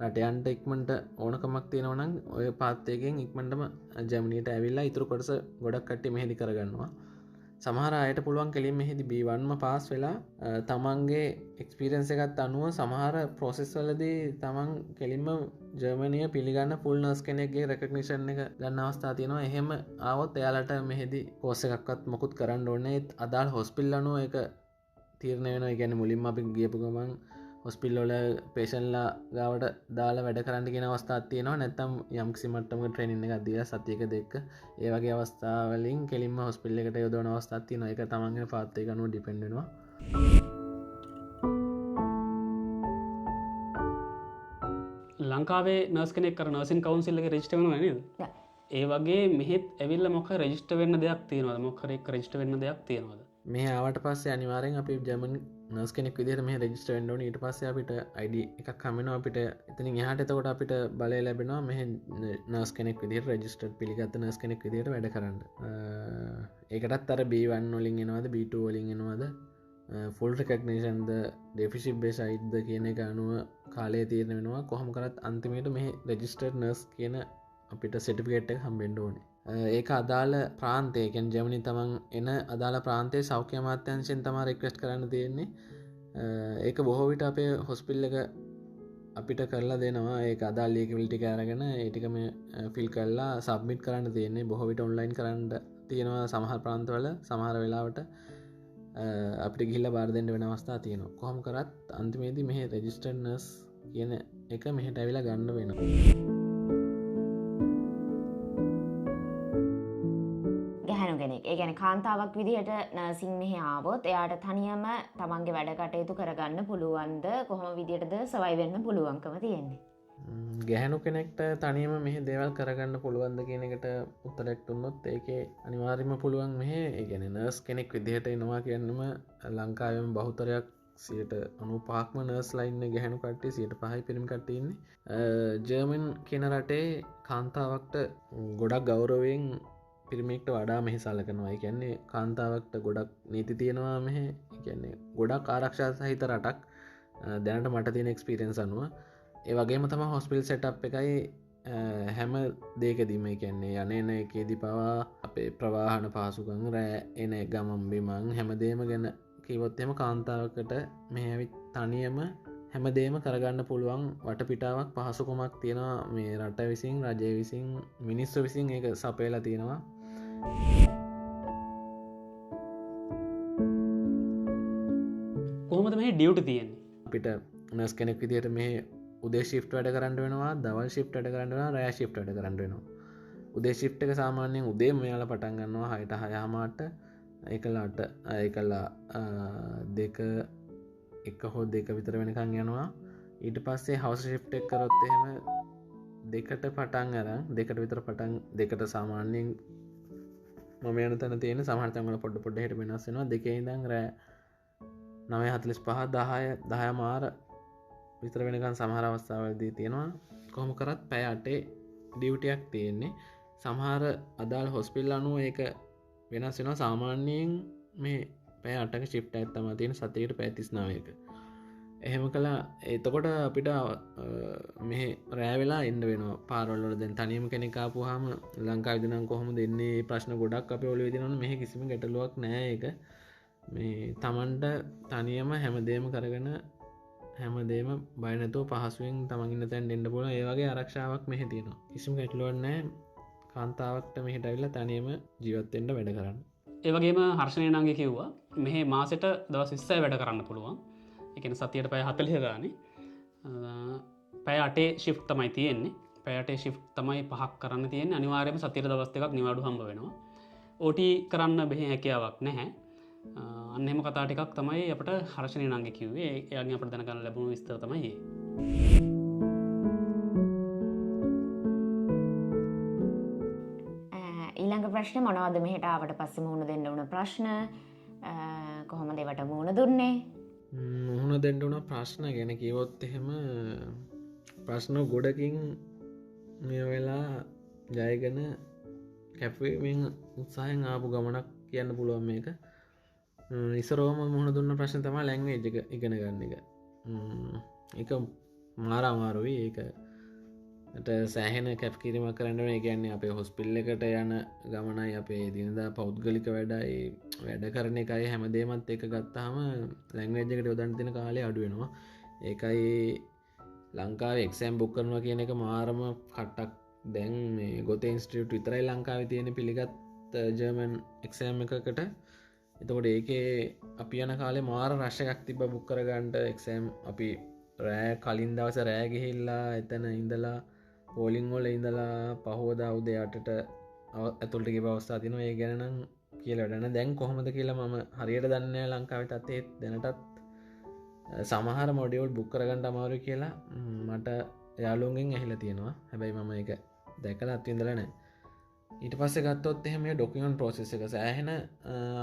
රට යන්න ඉක්මනට ඕනකමක් තියෙනවා නම් ඔය පාත් එකෙන් ඉක්මනටම ජර්මනියට ඇවිල්ලා ඉතුරු කොටස ගොඩක් කට්ටිය මෙහෙදි කරගන්නවා. සමහර අයට පුළුවන් කෙලින්ම මෙහෙදි B1 ම පාස් වෙලා තමන්ගේ එක්ස්පීරියන්ස් එකත් අනුව සමහර ප්‍රොසෙස් වලදී තමන් කෙලින්ම ජර්මනිය පිළිගන්න ෆුල් නර්ස් කෙනෙක්ගේ රෙකග්නිෂන් එක ගන්න අවස්ථා තියෙනවා. එහෙම ආවොත් එයාලට මෙහෙදි කෝස් එකක්වත් මොකුත් කරන්න ඕනේ නැහැ. ඒත් අදාළ හොස්පිටල් අනුව ඒක තීරණය වෙනවා. ඒ කියන්නේ මුලින්ම අපි ගියපු ගමන් හොස්පිටල් වල පේෂන්ට්ලා ගාවට දාලා වැඩ කරන්න කියන අවස්ථාවක් තියෙනවා. නැත්නම් යම්කිසි මට්ටමක ට්‍රේනින් එකක් දීලා සතියක දෙක ඒ වගේ අවස්ථා වලින් කෙලින්ම හොස්පිටල් එකට යොදවන අවස්ථාවක් තියෙනවා. ඒක තමන්ගේ පාත් එක අනුව ඩිපෙන්ඩ් වෙනවා. ලංකාවේ නර්ස් කෙනෙක් කර නර්සින් කවුන්සිල් එකේ රෙජිස්ටර් වෙනවා නේද? ඒ වගේ මෙහෙත් ඇවිල්ලා මොකක් හරි රෙජිස්ටර් වෙන්න දෙයක් තියෙනවද? මොකක් හරි එක්ක රෙජිස්ටර් වෙන්න දෙයක් තියෙනවද? මෙහෙ ආවට පස්සේ අනිවාර්යෙන් අපි ජර්මන් නර්ස් කෙනෙක් විදිහට මෙහෙ රෙජිස්ටර් වෙන්න ඕනේ. ඊට පස්සේ අපිට ID එකක් හම්බ වෙනවා. අපිට එතනින් එහාට එතකොට අපිට බලය ලැබෙනවා මෙහෙ නර්ස් කෙනෙක් විදිහට රෙජිස්ටර්ඩ් පිළිගත්ත නර්ස් කෙනෙක් විදිහට වැඩ කරන්න. ඒකටත් අර B1 වලින් එනවද B2 වලින් එනවද ෆුල් රෙකග්නිෂන් ද ඩෙෆිසිට් බේස් අයිඩ් ද කියන එක අනුව කාලය තීරණය වෙනවා. කොහොම කරත් අන්තිමේට මෙහෙ රෙජිස්ටර්ඩ් නර්ස් කියන අපිට සර්ටිෆිකේට් එක හම්බෙන්න ඕනේ. ඒක අදාළ ප්‍රාන්තය, ඒ කියන්නේ ජර්මනි තමන් එන අදාළ ප්‍රාන්තයේ සෞඛ්‍ය අමාත්‍යාංශයෙන් තමා රික්වෙස්ට් කරන්න තියෙන්නේ. ඒක බොහෝ විට අපේ හොස්පිටල් එක අපිට කරලා දෙනවා. ඒක අදාළ ලියකියවිලි ටික අරගෙන ඒ ටික මේ ෆිල් කරලා සබ්මිට් කරන්න තියෙන්නේ. බොහෝ විට ඔන්ලයින් කරන්න තියෙනවා සමහර ප්‍රාන්තවල. සමහර වෙලාවට අපිට ගිහිල්ලා බාර දෙන්න වෙන අවස්ථා තියෙනවා. කොහොම කරත් අන්තිමේදී මෙහෙ රෙජිස්ටර්ඩ් නර්ස් කියන එක මෙහෙට ඇවිල්ලා ගන්න වෙනවා. ඒ කියන්නේ කාන්තාවක් විදිහට නර්සින් මෙහෙ ආවොත් එයාට තනියම තමන්ගේ වැඩ කටයුතු කරගන්න පුළුවන්ද? කොහොම විදිහටද සර්වයිව් වෙන්න පුළුවන්කම තියෙන්නේ? ගැහැණු කෙනෙක්ට තනියම මෙහෙ දේවල් කරගන්න පුළුවන්ද කියන එකට උත්තරයක් දුන්නොත් ඒකේ අනිවාර්යයෙන්ම පුළුවන් මෙහෙ. ඒ කියන්නේ නර්ස් කෙනෙක් විදිහට එනවා කියන්නම ලංකාවෙම බහුතරයක් 95%ක්ම නර්ස්ලා ඉන්නේ ගැහැණු කට්ටිය, 5%යි පිරිමි කට්ටිය ඉන්නේ. ජර්මන් කියන රටේ කාන්තාවක්ට ගොඩක් ගෞරවයෙන් පිරිමියෙක්ට වඩා මෙහි සලකනවා. ඒ කියන්නේ කාන්තාවක්ට ගොඩක් නීති තියෙනවා මෙහි. ඒ කියන්නේ ගොඩක් ආරක්ෂා සහිත රටක් දැනට මට තියෙන එක්ස්පීරියන්ස් අනුව. ඒ වගේම තමයි හොස්පිටල් සෙටප් එකයි හැම දෙයකදීම. ඒ කියන්නේ යන එන එකේදී පවා අපේ ප්‍රවාහන පහසුකම්, රෑ එන ගමන් බිමන් හැමදේම ගැන කිව්වොත් එහෙම කාන්තාවකට මෙහි ඇවිත් තනියම හැමදේම කරගන්න පුළුවන් වටපිටාවක් පහසුකමක් තියෙනවා මේ රට විසින්, රජය විසින්, මිනිස්සු විසින් ඒක සපයලා තියෙනවා. කොහොමද මෙහි ඩියුටි තියෙන්නේ? අපිට නර්ස් කෙනෙක් විදිහට මෙහි උදේ ෂිෆ්ට් වැඩ කරන්න වෙනවා, දවල් ෂිෆ්ට් වැඩ කරන්න වෙනවා, රෑ ෂිෆ්ට් වැඩ කරන්න වෙනවා. උදේ ෂිෆ්ට් එක සාමාන්‍යයෙන් උදේම මෙයාලා පටන් ගන්නවා 6ට 6:30ට. ඒකලා ඒකලා 2 1 හෝ 2 විතර වෙනකන් යනවා. ඊට පස්සේ හවුස් ෂිෆ්ට් එක කරොත් එහෙම 2ට පටන් අරන් 2ට විතර පටන් 2ට සාමාන්‍යයෙන් මම යන තැන තියෙන සමහර තැන් වල පොඩ පොඩ හෙට වෙනස් වෙනවා. 2 ඉඳන් රෑ 9:45 10 10:15 විතර වෙනකන් සමහර අවස්ථාවලදී තියෙනවා. කොහොම කරත් පැය 8 ඩියුටියක් තියෙන්නේ. සමහර අදාළ හොස්පිටල් අනුව ඒක වෙනස් වෙනවා. සාමාන්‍යයෙන් මේ පැය 8ක ෂිෆ්ට් එකක් තමයි තියෙන සතියකට පැය 39ක. එහෙම කළා එතකොට අපිට මෙහෙ රෑ වෙලා එන්න වෙනවා පාරවල් වල. දැන් තනියම කෙනෙක් ආපුවාම ලංකාවේදී නම් කොහොමද එන්නේ මේ ප්‍රශ්න ගොඩක් අපේ ඔළුවේ තියෙනවනේ. මෙහෙ කිසිම ගැටලුවක් නෑ. ඒක මේ Tamanට තනියම හැමදේම කරගෙන හැමදේම බය නැතුව පහසුවෙන් තමන් ඉන්න තැනට එන්න පුළුවන්. ඒ වගේ ආරක්ෂාවක් මෙහෙ තියෙනවා. කිසිම ගැටලුවක් නෑ කාන්තාවක්ට මෙහෙට ඇවිල්ලා තනියම ජීවත් වෙන්න වැඩ කරන්න. ඒ වගේම හර්ෂණය නංගි කිව්වා මෙහෙ මාසෙට දවස් 20යි වැඩ කරන්න පුළුවන්. ඒ කියන්නේ සතියට පැය 40 ගානේ. පැය 8 ෂිෆ්ට් තමයි තියෙන්නේ. පැය 8 ෂිෆ්ට් තමයි පහක් කරන්න තියෙන්නේ. අනිවාර්යයෙන්ම සතියට දවස් දෙකක් නිවාඩු හම්බ වෙනවා. OT කරන්න මෙහෙ හැකියාවක් නැහැ. අන්න එහෙම කතා ටිකක් තමයි අපිට හර්ෂණය නංගි කිව්වේ. එයාගෙන් අපිට දැනගන්න ලැබුණු විස්තර තමයි ඒ. ඊළඟ ප්‍රශ්නේ මොනවද මෙහෙට ආවට පස්සේ මුහුණ දෙන්න වුණ ප්‍රශ්න? කොහොමද ඒවට මුහුණ දුන්නේ? මුහුණ දෙන්න වුණ ප්‍රශ්න ගැන කිව්වොත් එහෙම ප්‍රශ්න ගොඩකින් මේ වෙලා ජයගෙන කැපවීමෙන් උත්සාහයෙන් ආපු ගමනක් කියන්න පුළුවන් මේක. ඉස්සරෝම මුහුණ දුන්න ප්‍රශ්න තමයි ලැන්ග්වේජ් එක ඉගෙන ගන්න එක. ඒක මාර අමාරුයි. ඒකට සෑහෙන කැපකිරීමක් කරන්න වෙන. ඒ කියන්නේ අපේ හොස්පිටල් එකට යන ගමනයි අපේ දිනදා පෞද්ගලික වැඩයි වැඩ කරන එකයි හැමදේමත් එක ගත්තාම ලැන්ග්වේජ් එකට යොදන්න තියෙන කාලය අඩු වෙනවා. ඒකයි ලංකාවේ එක්සෑම් බුක් කරනවා කියන එක මාරම කට්ටක්. දැන් මේ ගොතේ ඉන්ස්ටිටියුට් විතරයි ලංකාවේ තියෙන පිළිගත් ජර්මන් එක්සෑම් එකකට. එතකොට ඒකේ අපි යන කාලේ මාර රෂ් එකක් තිබ්බා බුක් කරගන්න එක්සෑම්. අපි රෑ කලින් දවස රෑ ගිහිල්ලා එතන ඉඳලා පෝලිං වල ඉඳලා පහුවදා උදේ 8ට ඇතුළට ගිය අවස්ථා තියෙනවා. ඒ ගැන නම් කියලා වැඩ නැහැ. දැන් කොහොමද කියලා මම හරියට දන්නේ නැහැ ලංකාවේ තත්ත්වය. ඒත් දැනටත් සමහර මොඩියුල් බුක් කරගන්න අමාරුයි කියලා මට යාළුවන්ගෙන් ඇහිලා තියෙනවා. හැබැයි මම ඒක දැකලා අත්විඳලා නැහැ. ඊට පස්සේ ගත්තොත් එහෙම මේ ඩොකියුමන්ට් ප්‍රොසෙස් එක සෑහෙන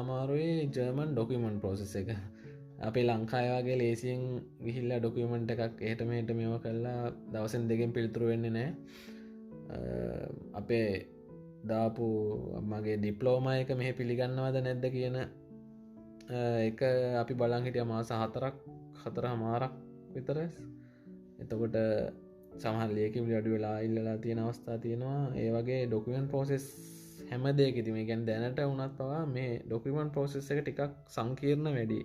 අමාරුයි. ජර්මන් ඩොකියුමන්ට් ප්‍රොසෙස් එක අපේ ලංකාවේ වගේ ලේසියෙන් ගිහිල්ලා ඩොකියුමන්ට් එකක් එහෙට මෙහෙට මේවා කරලා දවසෙන් දෙකෙන් පිළිතුරු වෙන්නේ නැහැ. අපේ දාපු මගේ ඩිප්ලෝමා එක මෙහෙ පිළිගන්නවද නැද්ද කියන එක අපි බලන් හිටියා මාස 4ක් 4.5ක් විතර. එතකොට සමහර ලියකියවිලි අඩු වෙලා ඉල්ලලා තියෙන අවස්ථා තියෙනවා. ඒ වගේ ඩොකියුමන්ට් ප්‍රොසෙස් හැම දෙයකදීම, ඒ කියන්නේ දැනට වුණත් පවා මේ ඩොකියුමන්ට් ප්‍රොසෙස් එක ටිකක් සංකීර්ණ වැඩි.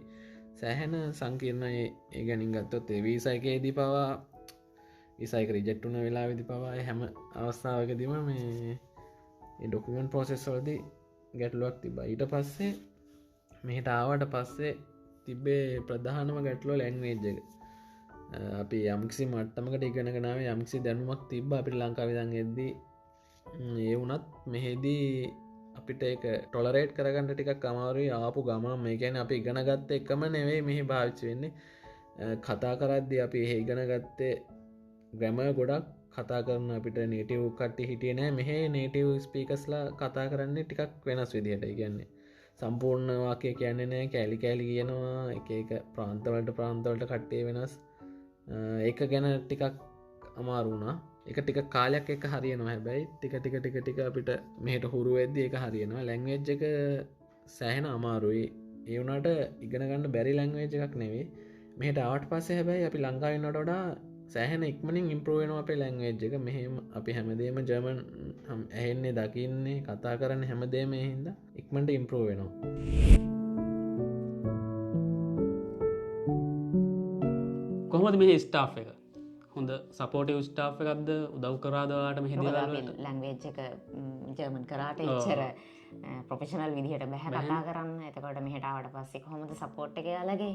සෑහෙන සංකීර්ණයි. ඒ ගැනින් ගත්තොත් ඒ වීසා එකේදී පවා වීසා එක රිජෙක්ට් වුණ වෙලාවෙදී පවා ඒ හැම අවස්ථාවකදීම මේ ඒ ඩොකියුමන්ට් ප්‍රොසෙස් වලදී ගැටලුවක් තිබ්බා. ඊට පස්සේ මෙහෙට ආවට පස්සේ තිබ්බේ ප්‍රධානම ගැටලුව ලැන්ග්වේජ් එක. අපි යම්කිසි මට්ටමකට ඉගෙනගෙන ආවේ යම්කිසි දැනුමක් තිබ්බා අපිට ලංකාවේ ඉඳන් එද්දී. ඒ වුණත් මෙහෙදී අපිට ඒක ටොලරේට් කරගන්න ටිකක් අමාරුයි ආපු ගමන්. මේ කියන්නේ අපි ඉගෙන ගත්ත එකම නෙවෙයි මෙහි භාවිත වෙන්නේ. කතා කරද්දී අපි එහෙ ඉගෙන ගත්තේ ග්‍රැමර් ගොඩක් කතා කරන අපිට නේටිව් කට්ටිය හිටියේ නෑ. මෙහෙ නේටිව් ස්පීකර්ස්ලා කතා කරන්නේ ටිකක් වෙනස් විදිහට. ඒ කියන්නේ සම්පූර්ණ වාක්‍ය කියන්නේ නෑ, කෑලි කෑලි කියනවා. එක එක ප්‍රාන්තවලට කට්ටිය වෙනස්. ඒක ගැන ටිකක් අමාරු වුණා. ඒක ටික කාලයක් එක්ක හරියනවා. හැබැයි ටික ටික ටික ටික අපිට මෙහෙට හුරු වෙද්දි ඒක හරියනවා. ලැන්ග්වේජ් එක සෑහෙන අමාරුයි. ඒ වුණාට ඉගෙන ගන්න බැරි ලැන්ග්වේජ් එකක් නෙවෙයි. මෙහෙට ආවට පස්සේ හැබැයි අපි ලංකාවේ ඉන්නවට වඩා සෑහෙන ඉක්මනින් ඉම්ප්‍රූව් වෙනවා අපේ ලැන්ග්වේජ් එක. මෙහෙම අපි හැමදේම ජර්මන් ඇහෙන්නේ, දකින්නේ, කතා කරන්නේ හැමදේම ඒ හින්දා ඉක්මනට ඉම්ප්‍රූව් වෙනවා. කොහොමද මෙහි ස්ටාෆ් එක? හොඳ සපෝටිව් ස්ටාෆ් එකක්ද? උදව් කරාද ඔයාලට මෙහි දේවල් වලට? ලැන්ග්වේජ් එක ජර්මන් කරාට එච්චර ප්‍රොෆෙෂනල් විදිහට බැහැ කතා කරන්න. එතකොට මෙහෙට ආවට පස්සේ කොහොමද සපෝට් එක එයාලගේ?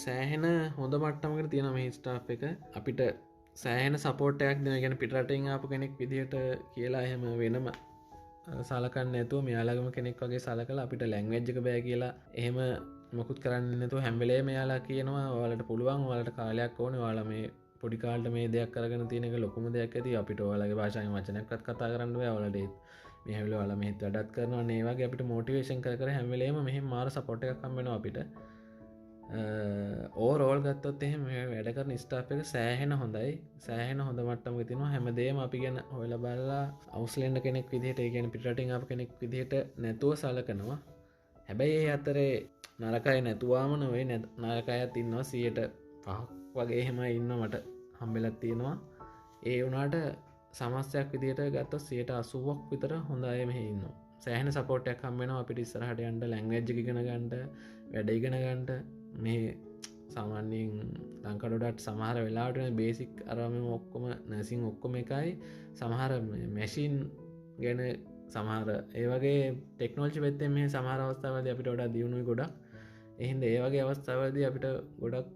සෑහෙන හොඳ මට්ටමකට තියෙනවා මේ ස්ටාෆ් එක. අපිට සෑහෙන සපෝට් එකක් දෙනවා. ඒ කියන්නේ පිටරටින් ආපු කෙනෙක් විදිහට කියලා එහෙම වෙනම සලකන්නේ නැතුව මෙයාලගම කෙනෙක් වගේ සලකලා අපිට ලැන්ග්වේජ් එක බෑ කියලා එහෙම මොකුත් කරන්නේ නැතුව හැම වෙලේම එයාලා කියනවා ඔයාලට පුළුවන්, ඔයාලට කාලයක් ඕනේ, ඔයාලා මේ පොඩි කාලේට මේ දෙයක් කරගෙන තියෙන එක ලොකුම දෙයක් ඇති, අපිට ඔයාලගේ භාෂාවෙන් වචනයක්වත් කතා කරන්න බෑ, ඔයාලට ඒත් මේ හැම වෙලේම ඔයාලා මෙහෙත් වැඩක් කරනවා නේ වගේ අපිට මොටිවේෂන් කර කර හැම වෙලේම මෙහෙම මාර සපෝට් එකක් හම්බ වෙනවා අපිට. ඕවරෝල් ගත්තොත් එහෙම මේ වැඩ කරන ස්ටාෆ් එක සෑහෙන හොඳයි. සෑහෙන හොඳ මට්ටමක තියෙනවා. හැමදේම අපි ගැන හොයලා බලලා අවුස්ලැන්ඩ් කෙනෙක් විදිහට, ඒ කියන්නේ පිටරටින් ආපු කෙනෙක් විදිහට නැතුව සලකනවා. හැබැයි ඒ අතරේ නරක අය නැතුවාම නෙවෙයි, නරක අයත් ඉන්නවා. 105ක් වගේ එහෙම ඉන්නවා මට හම්බෙලා තියෙනවා. ඒ වුණාට සමස්තයක් විදිහට ගත්තොත් 80ක් විතර හොඳ අය මෙහි ඉන්නවා. සෑහෙන සපෝට් එකක් හම්බ වෙනවා අපිට ඉස්සරහට යන්න, ලැන්ග්වේජ් එක ඉගෙන ගන්න, වැඩ ඉගෙන ගන්න. මේ සාමාන්‍යයෙන් ලංකාවට වඩාත් සමහර වෙලාවට මේ බේසික් අරම ඔක්කොම නර්සිං ඔක්කොම එකයි. සමහර මැෂින් ගැන සමහර ඒ වගේ ටෙක්නොලොජි පැත්තෙන් මේ සමහර අවස්ථාවලදී අපිට වඩා දියුණුයි ගොඩක්. ඒ හින්දා ඒ වගේ අවස්ථාවලදී අපිට ගොඩක්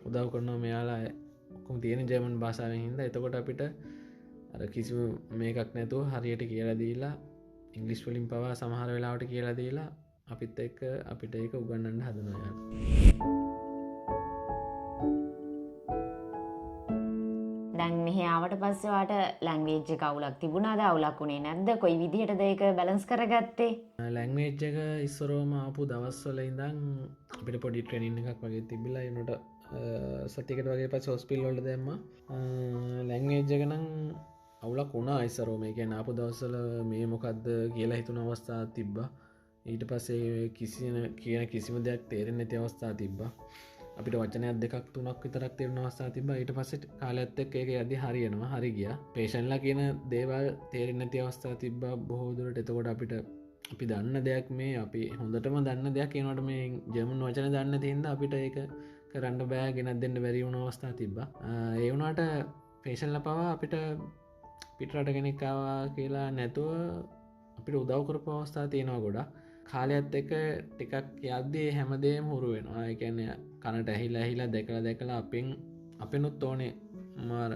උදව් කරනවා මෙයාලා ඔක්කොම තියෙන ජර්මන් භාෂාවෙන් හින්දා. එතකොට අපිට අර කිසිම මේකක් නැතුව හරියට කියලා දීලා ඉංග්‍රීසි වලින් පවා සමහර වෙලාවට කියලා දීලා අපිත් එක්ක අපිට ඒක උගන්වන්න හදනවා යාළුවා. දැන් මෙහි ආවට පස්සේ ඔයාට ලැන්ග්වේජ් එක අවුලක් තිබුණාද? අවුලක් උනේ නැද්ද? කොයි විදිහටද ඒක බැලන්ස් කරගත්තේ? ලැන්ග්වේජ් එක ඉස්සරෝම ආපු දවස්වල ඉඳන් අපිට පොඩි ට්‍රේනින් එකක් වගේ තිබිලා ඒ වුණාට සතියකට වගේ පස්සේ හොස්පිටල් වලට දැම්මා. ලැන්ග්වේජ් එක නම් අවුලක් වුණා ඉස්සරෝම. ඒ කියන්නේ ආපු දවස්වල මේ මොකද්ද කියලා හිතුණ අවස්ථා තිබ්බා. ඊට පස්සේ කියන කිසිම දෙයක් තේරෙන්නේ නැති අවස්ථා තිබ්බා. අපිට වචනයක් දෙකක් තුනක් විතරක් තේරුණ අවස්ථා තිබ්බා. ඊට පස්සේ කාලයත් එක්ක ඒක යද්දි හරියනවා, හරි ගියා. පේෂන්ට්ලා කියන දේවල් තේරෙන්නේ නැති අවස්ථා තිබ්බා බොහෝ දුරට. එතකොට අපිට අපි දන්න දෙයක් මේ අපි හොඳටම දන්න දෙයක් ඒනවට මේ ජර්මන් වචන දන්න නැති හින්දා අපිට ඒක කරන්න බෑ, ගෙනත් දෙන්න බැරි වුණ අවස්ථා තිබ්බා. ඒ වුණාට පේෂන්ට්ලා පවා අපිට පිටරට කෙනෙක් ආවා කියලා නැතුව අපිට උදව් කරපු අවස්ථා තියෙනවා ගොඩක්. කාලයත් එක්ක ටිකක් යද්දී හැමදේම හුරු වෙනවා. ඒ කියන්නේ කනට ඇහිලා ඇහිලා දැකලා දැකලා අපෙනුත් ඕනේ මාර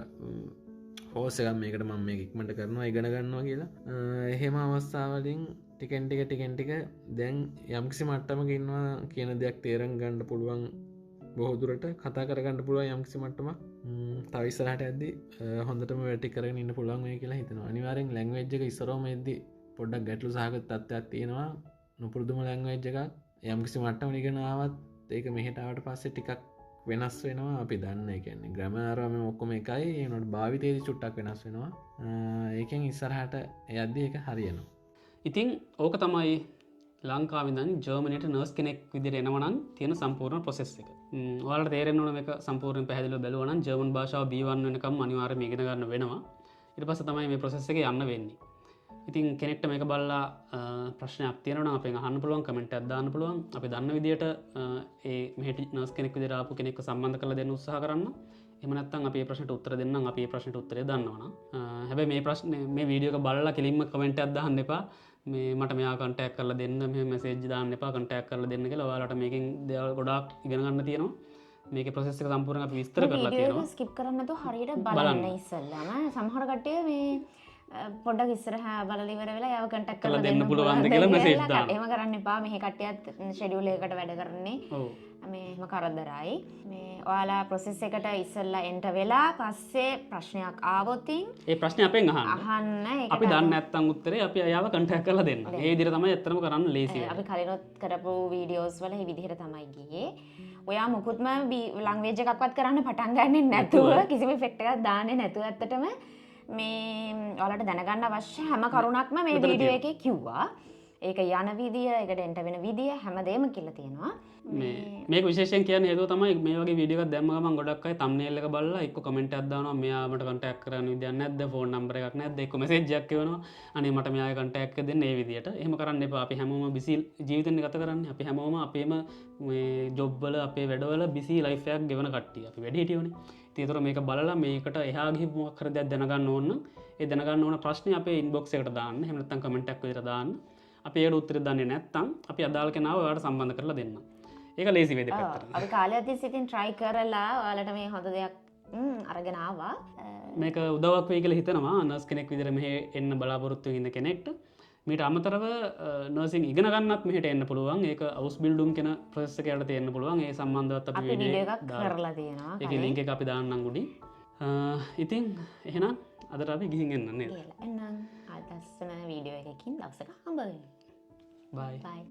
ෆෝස් එකක් මේකට මම මේක ඉක්මනට කරනවා ඉගෙන ගන්නවා කියලා. එහෙම අවස්ථාවලින් ටිකෙන් ටික ටිකෙන් ටික දැන් යම්කිසි මට්ටමක ඉන්නවා කියන දෙයක් තේරුම් ගන්න පුළුවන්, බොහෝ දුරට කතා කරගන්න පුළුවන් යම්කිසි මට්ටමක්. තව ඉස්සරහට යද්දී හොඳටම වැඩ ටික කරගෙන ඉන්න පුළුවන් වෙයි කියලා හිතනවා. අනිවාර්යෙන් ලැන්ග්වේජ් එක ඉස්සරවම එද්දී පොඩ්ඩක් ගැටලු සහගත තත්ත්වයක් තියෙනවා. නුපුරුදුම ලැන්ග්වේජ් එකක් යම්කිසි මට්ටමක ඉගෙන ආවත් ඒක මෙහෙට ආවට පස්සේ ටිකක් වෙනස් වෙනවා. අපි දන්න ඒ කියන්නේ ග්‍රැමර් මේ ඔක්කොම එකයි, ඒ වුණාට භාවිතයේදී චුට්ටක් වෙනස් වෙනවා. ඒකෙන් ඉස්සරහට යද්දී ඒක හරියනවා. ඉතින් ඕක තමයි ලංකාවේ ඉඳන් ජර්මනියට නර්ස් කෙනෙක් විදිහට එනවා නම් තියෙන සම්පූර්ණ ප්‍රොසෙස් එක. ඔයාලට තේරෙන්න ඕන මේක සම්පූර්ණයෙන් පැහැදිලිව බැලුවා නම් ජර්මන් භාෂාව B1 වෙනකම් අනිවාර්යයෙන්ම ඉගෙන ගන්න වෙනවා. ඊට පස්සේ තමයි මේ ප්‍රොසෙස් එක යන්න වෙන්නේ. ඉතින් කෙනෙක්ට මේක බලලා ප්‍රශ්නයක් තියෙනවා නම් අපෙන් අහන්න පුළුවන්, කමෙන්ට් එකක් දාන්න පුළුවන්. අපි දන්න විදියට ඒ මෙහෙට නර්ස් කෙනෙක් විදිහට ආපු කෙනෙක්ව සම්බන්ධ කරලා දෙන්න උත්සාහ කරන්න. එහෙම නැත්නම් අපි මේ ප්‍රශ්නෙට උත්තර දෙන්නම්, අපි මේ ප්‍රශ්නෙට උත්තරය දන්නවා නම්. හැබැයි මේ ප්‍රශ්නේ මේ වීඩියෝ එක බලලා කෙලින්ම කමෙන්ට් එකක් දාන්න එපා. මේ මට මෙයා කන්ටැක්ට් කරලා දෙන්න, මෙහෙම මැසේජ් දාන්න එපා, කන්ටැක්ට් කරලා දෙන්න කියලා. ඔයාලට මේකෙන් දේවල් ගොඩාක් ඉගෙන ගන්න තියෙනවා. මේකේ ප්‍රොසෙස් එක සම්පූර්ණයෙන් අපි විස්තර කරලා වීඩියෝ තියෙනවා. එක ස්කිප් කරන්න නැතුව හරියට බලන්න ඉස්සෙල්ලාම. සමහර කට්ටිය මේ පොඩ්ඩක් ඉස්සරහා බලලා ඉවර වෙලා එයාව කන්ටැක්ට් කරලා කරලා දෙන්න පුළුවන්ද කියලා මැසේජ් දාන්න. එහෙම කරන්න එපා. මෙහෙ කට්ටියත් ෂෙඩියුල් එකකට වැඩ කරන්නේ. ඔව්. මේ එහෙම කරදරයි. මේ ඔයාලා ප්‍රොසෙස් එකට ඉස්සෙල්ලා එන්ටර් වෙලා පස්සේ ප්‍රශ්නයක් ආවොත් ඒ ප්‍රශ්නේ අපෙන් අහන්න. අහන්න. ඒකට අපි දන්නේ නැත්නම් උත්තරේ අපි එයාව කන්ටැක්ට් කරලා දෙන්න. ඒ විදිහට තමයි ඇත්තටම කරන්න ලේසි වෙන්නේ. අපි කලිනුත් කරපු වීඩියෝස් වල මේ විදිහට තමයි ගියේ. ඔයා මුකුත්ම ලැන්ග්වේජ් එකක්වත් කරන්න පටන් ගන්නෙ නැතුව, කිසිම ඉෆෙක්ට් එකක් දාන්නේ නැතුව ඇත්තටම මේ ඔයාලට දැනගන්න අවශ්‍ය හැම කරුණක්ම මේ මෙතන වීඩියෝ එකේ කිව්වා. ඒක යන විදිය, ඒකට එන්ටර් වෙන විදිය හැමදේම කියලා තියෙනවා. මේක විශේෂයෙන් කියන්න හේතුව තමයි මේ වගේ වීඩියෝ එකක් දැම්ම ගමන් ගොඩක් අය තම්නේල් එක බලලා එක්ක කමෙන්ට් එකක් දානවා, මෙයා මට කන්ටැක්ට් කරන්න විදියක් නැද්ද, ෆෝන් නම්බර් එකක් නැද්ද, එක්ක මැසේජ් එකක් එවනවා, අනේ මට මෙයාගේ කන්ටැක්ට් එක දෙන්න. ඒ විදියට එහෙම කරන්න එපා. අපි හැමෝම බිසි ජීවිතෙන් ගත කරන්නේ. අපි හැමෝම අපේම මේ ජොබ් වල, අපේ වැඩවල බිසි ලයිෆ් එකක් ගෙවන කට්ටිය. අපි වැඩි හිටියෝනේ. ඉතින් ඒතර මේක බලලා මේකට එහා ගිහින් මොකක් හරි දෙයක් දැනගන්න ඕන නම් ඒ දැනගන්න ඕන ප්‍රශ්නේ අපේ ඉන්බොක්ස් එකට දාන්න. එහෙම නැත්නම් කමෙන්ට් එකක් විදියට දාන්න. අපි ඒකට උත්තර දන්නේ නැත්නම් අපි අදාළ කෙනාව ඔයාලට සම්බන්ධ කරලා දෙන්නම්. ඒක ලේසි වෙයි දෙපැත්තට. අපි කාලයක් තිස්සේ ඉතින් try කරලා ඔයාලට මේ හොඳ දෙයක් අරගෙන ආවා. මේක උදව්වක් වෙයි කියලා හිතනවා නර්ස් කෙනෙක් විදිහට මෙහෙ එන්න බලාපොරොත්තු වෙන ඉන්න කෙනෙක්ට. මීට අමතරව නර්සිං ඉගෙන ගන්නත් මෙහෙට එන්න පුළුවන්. ඒක හවුස් බිල්ඩින් කියන ප්‍රොසෙස් එක යටතේ එන්න පුළුවන්. ඒ සම්බන්ධවත් අපි අපි වීඩියෝ වීඩියෝ එකක් දාලා කරලා තියෙනවා. ඒකේ ලින්ක් එක අපි දාන්නම් උඩින්. ඉතින් එහෙනම් අදට අපි ගිහින් එන්න නේද? කියලා. එහෙනම් ආයෙත් ලස්සන වීඩියෝ එකකින් දවසක හම්බ වෙමු. බයි. බයි.